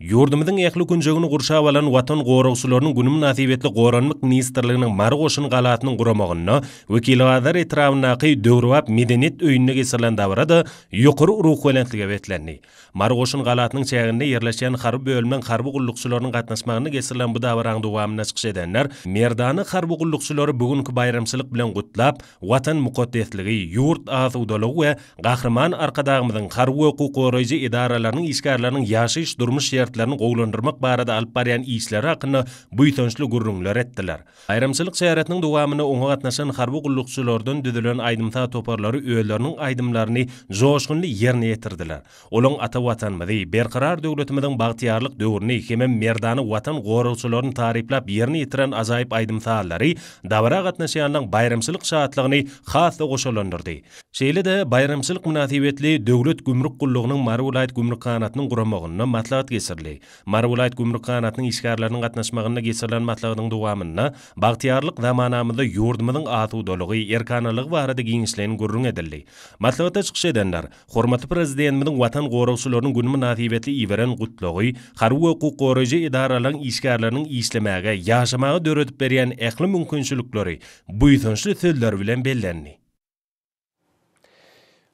Speaker 8: Ýurdumyzyň ähli künjegini gurşap alan Watan goragçylarynyň güni mynasybetli Goranmak ministrliginiň Mary goşun galasynyň guramagynda Wekilbazar etrabyndaky döwrebap Medeniýet öýünde geçirilen dabara-da ýokary ruhubelentlige beslendi. Mary goşun galasynyň çäginde ýerleşýän harby bölümiň harby gullukçylarynyň gatnaşmagynda geçirilen bu dabaraň dowamynda çykyş edenler merdana harby gullukçylary bu günki baýramçylyk bilen gutlap, Watan mukaddesligi, ýurt asudalygy we Gahryman Arkadagymyzyň harby we hukuk goraýjy edaralarynyň işgärleriniň ýaşaýyş-durmuş şertlerini gowulandyrmak barada alyp barýan işleri hakynda buýsançly gürrüňler etdiler. Baýramçylyk çäresiniň dowamynda oňa gatnaşan harby gullukçylardan düzülen aýdym-saz toparlary özleriniň aýdymlaryny joşgunly ýerine ýetirdiler. Olaň ata Watanymyzy, Berkarar döwletimiziň bagtyýarlyk döwrüni hemem merdana Watan goragçylaryny taryplap ýerine ýetiren ajaýyp aýdym-sazlary dabara gatnaşýanlaryň baýramçylyk şatlygyny has-da goşalandyrdy. Şeýle-de, baýramçylyk mynasybetli Döwlet gümrük gullugynyň Mary welaýat gümrükhanasynyň guramagynda maslahat geçirildi. Mary welaýat gümrük ganatynyň işgärleriniň gatnaşmagynda geçirilen maslahatyň dowamynda bagtyýarlyk zamanamyzda ýurdumyzyň asudalygy, erkanalygy barada giňişleýin gürrüň edildi. Maslahatda çykyş edenler, hormatly Prezidentimiziň Watan goragçylarynyň güni mynasybetli iberen Gutlagy, harby we hukuk goraýjy edaralaryň işgärleriniň işlemäge, ýaşamaga döredip berýän ähli mümkinçilikleri buýsançly sözleri bilen bellendi.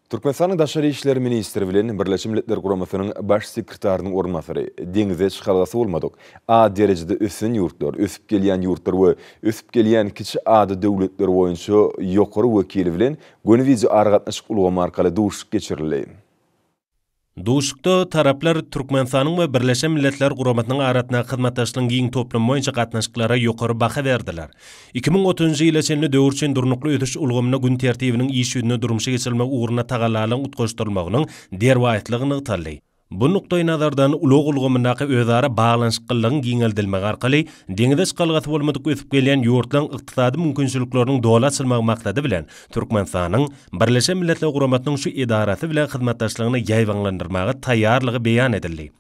Speaker 1: Türkmenistanyň Daşary işler ministri bilen Birleşen Milletler Guramasynyň Baş sekretarynyň orunbasary, deňze çykalgasy bolmadyk, A derejede ösen ýurtlar, ösüp gelýän ýurtlar we ösüp gelýän kiçi ada döwletler boýunça ýokary wekili bilen göni wideoaragatnaşyk ulgamy arkaly duşuşyk geçirildi.
Speaker 8: Duşuşykda taraplar Türkmenistanyň we Birleşen Milletler Guramasynyň arasyndaky hyzmatdaşlygyň giň toplumy boýunça gatnaşyklara ýokary baha berdiler. 2030-njy ýyla çenli döwür üçin durnukly ösüş ulgamynda gün tertibiniň iş ýüzünde durmuşa geçirilmegi ugrunda tagallalaryň utgaşdyrylmagynyň derwaýyslygy nygtaldy. Bu nukdaýnazardan, ulag ulgamyndaky özara baglanyşyklylygyň giňeldilmegi arkaly deňize çykalgasy bolmadyk ösüp gelýän ýurtlaryň ykdysady mümkinçilikleriniň doly açylmagy maksady bilen, Türkmenistanyň Birleşen Milletler Guramasynyň şu edarasy bilen hyzmatdaşlygyny ýaýbaňlandyrmaga taýýarlygy beýan edildi.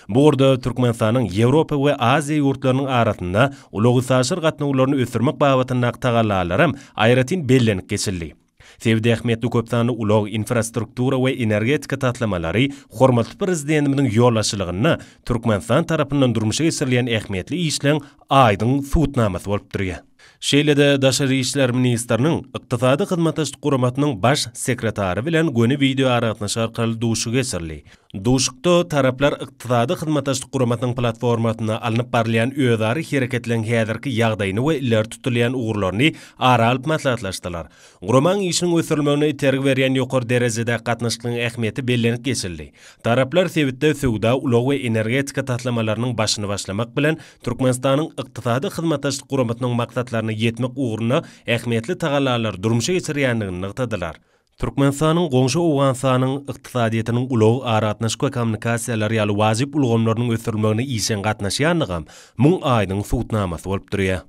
Speaker 8: Bu ugurda Türkmenistanyň Ýewropa we Aziýa ýurtlarynyň arasynda ulag-üstaşyr gatnawlaryny ösdürmek babatyndaky tagallalaram aýratyn bellenip geçildi. Sebite ähmiýetli köpsanly ulag, infrastruktura we energetika taslamalary hormatly Prezidentimiziň ýolbaşçylygynda Türkmenistan tarapyndan durmuşa geçirilýän ähmiýetli işleň aýdyň subutnamasy bolup durýar. Şeýle-de daşary işler ministriniň Ykdysady Hyzmatdaşlyk Guramasynyň Baş sekretary bilen göni wideoaragatnaşyk arkaly duşuşyk geçirildi. Duşuşykda taraplar Ykdysady Hyzmatdaşlyk Guramasynyň platformasynda alnyp barylýan özara hereketleriň häzirki ýagdaýyny we ileri tutulýan ugurlaryny ara alyp maslahatlaşdylar. Guramaň işiniň ösdürilmegine itergi berýän ýokary derejedäki gatnaşyklaryň ähmiýeti bellenip geçildi. Taraplar sebitde söwda, ulag we energetika taslamalarynyň başyny başlamak bilen, Türkmenistanyň Ykdysady Hyzmatdaşlyk Guramasynyň maksatlaryna ýetmek ugrunda ähmiýetli tagallalary durmuşa geçirýändigini nygtadylar. Türkmenistanyň goňşy Owganystanyň ykdysadyýetiniň ulag, aragatnaşyk we kommunikasiýalar ýaly wajyp ulgamlarynyň ösdürilmegine işjeň gatnaşýandygam muň aýdyň subutnamasy bolup durýar.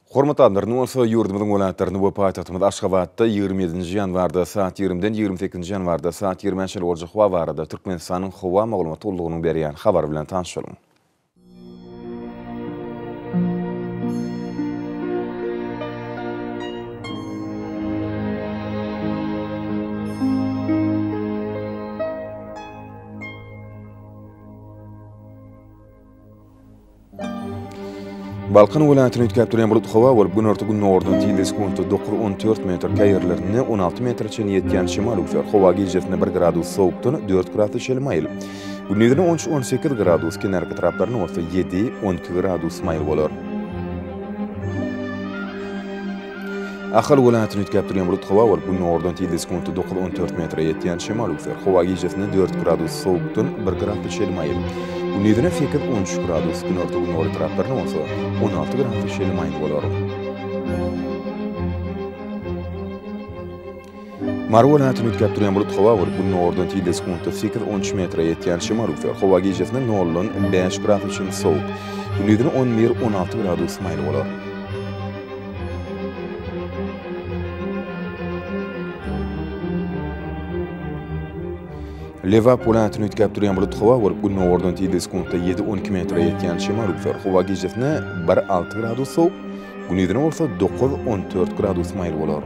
Speaker 1: Hormatly adamlar, indi bolsa ýurdumyzyň welaýatlarynda we paýtagtymyz Aşgabatda 27-nji ýanwarda saat 20-den 28-nji ýanwarda saat 20-ä çenli boljak howa barada Türkmenistanyň Howa maglumat gullugynyň berýän habary bilen tanyş boluň. Balkan welaýatyny üýtgäp durýan bulutly howa bolup, günorta-gündogardan tizligi sekuntda 9-14 metr, käýerlerinde 16 metre çenli ýetýän şemal öwser. Howa gijesine bir gradus sowukdan 4 gradus çenli maýyl. Gündizine 13-18 gradus, kenarki etraplarynda bolsa 7-12 gradus maýyl bolar. Ahal welaýatyny üýtgäp durýan bulutly howa bolup, gündogardan tizligi sekuntda 9-14 metre ýetýän şemal öwser. Howa gijesine 4 gradus sowukdan 1 gradus çenli maýyl. Gündizine 8-13 gradus, günorta-gündogar etraplarynda bolsa 16 gradus çenli maýyl bolar. Mary welaýatyny üýtgäp durýan bulutly howa bolup, gündogardan tizligi sekuntda 8-13 metre ýetýän şemal öwser. Howa gijesine noldan 5 gradus çenli sowuk. Gündizine 11-16 gradus maýyl bolar. Lebap welaýatyny üýtgäp durýan bulutly howa bolup, gündogardan tizligi sekuntda 7-12 metre ýetýän şemal öwser. Howa gijesine 1-6 gradus sowuk, gündizine bolsa 9-14 gradus maýyl bolar.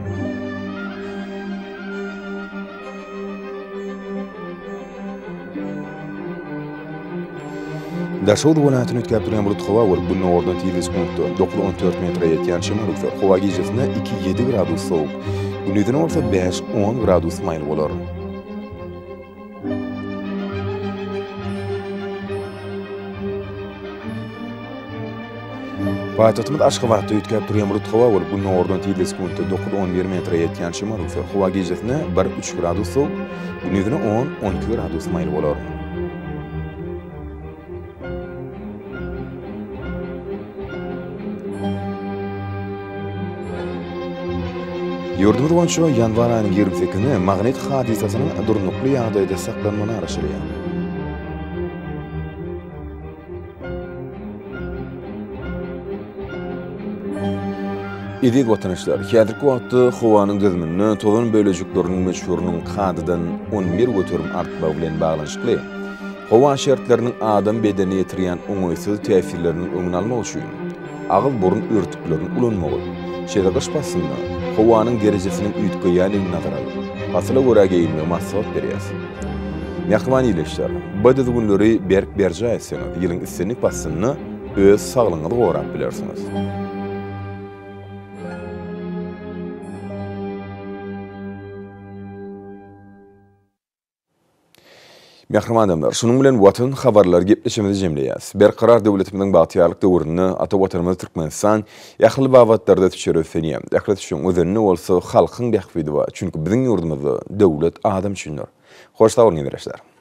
Speaker 1: Daşoguz welaýatyny üýtgäp durýan bulut howa bolup, gündogardan tizligi sekuntda 9-14 metre ýetýän şemal öwser. Howa gijesine 2-7 gradus sowuk, gündizine bolsa 5-10 gradus maýyl bolar. Paýtagtymyz Aşgabatda üýtgäp durýan bulut howa bolup, gündogardan tizligi sekuntda 9-11 metre ýetýän şemal öwser. Howa gijesine 1-3 gradus sowuk, gündizine 10-12 gradus maýyl bolar. Ýurdumyz boýunça ýanwar aýynyň 28-ine magnit hadysasynyň durnukly ýagdaýda saklanmagyna garaşylýar. Eziz watandaşlar, häzirki wagtda howanyň düzüminde tozan bölejikleriniň möçberiniň kadadan 11% artmagy bilen baglanyşykly, howa şertleriniň adam bedenine ýetirýän oňaýsyz täsirleriniň öňüni almak üçin agyz-burun örtüklerini ulanmagy, şeýle gyş paslynda howanyň derejesiniň üýtgeýändigini nazara alyp, pasyla görä geýinmegi maslahat berýäris. Mähriban ildeşler, bu düzgünleri berk berjaý etseňiz, ýylyň islendik paslynda öz saglygyňyzy gorap bilersiňiz. Mähriban adamlar, şunuň bilen Watan habarlary gepleşigimizi jemleýäris. Berkarar döwletimiziň bagtyýarlyk döwründe ata Watanymyz Türkmenistan ähli babatlarda ösüşlere öslenýär. Ähli ösüşiň özeninde bolsa halkyň bähbidi bar. Çünki biziň ýurdumyzda döwlet adam üçindir. Hoş sag boluň ildeşler!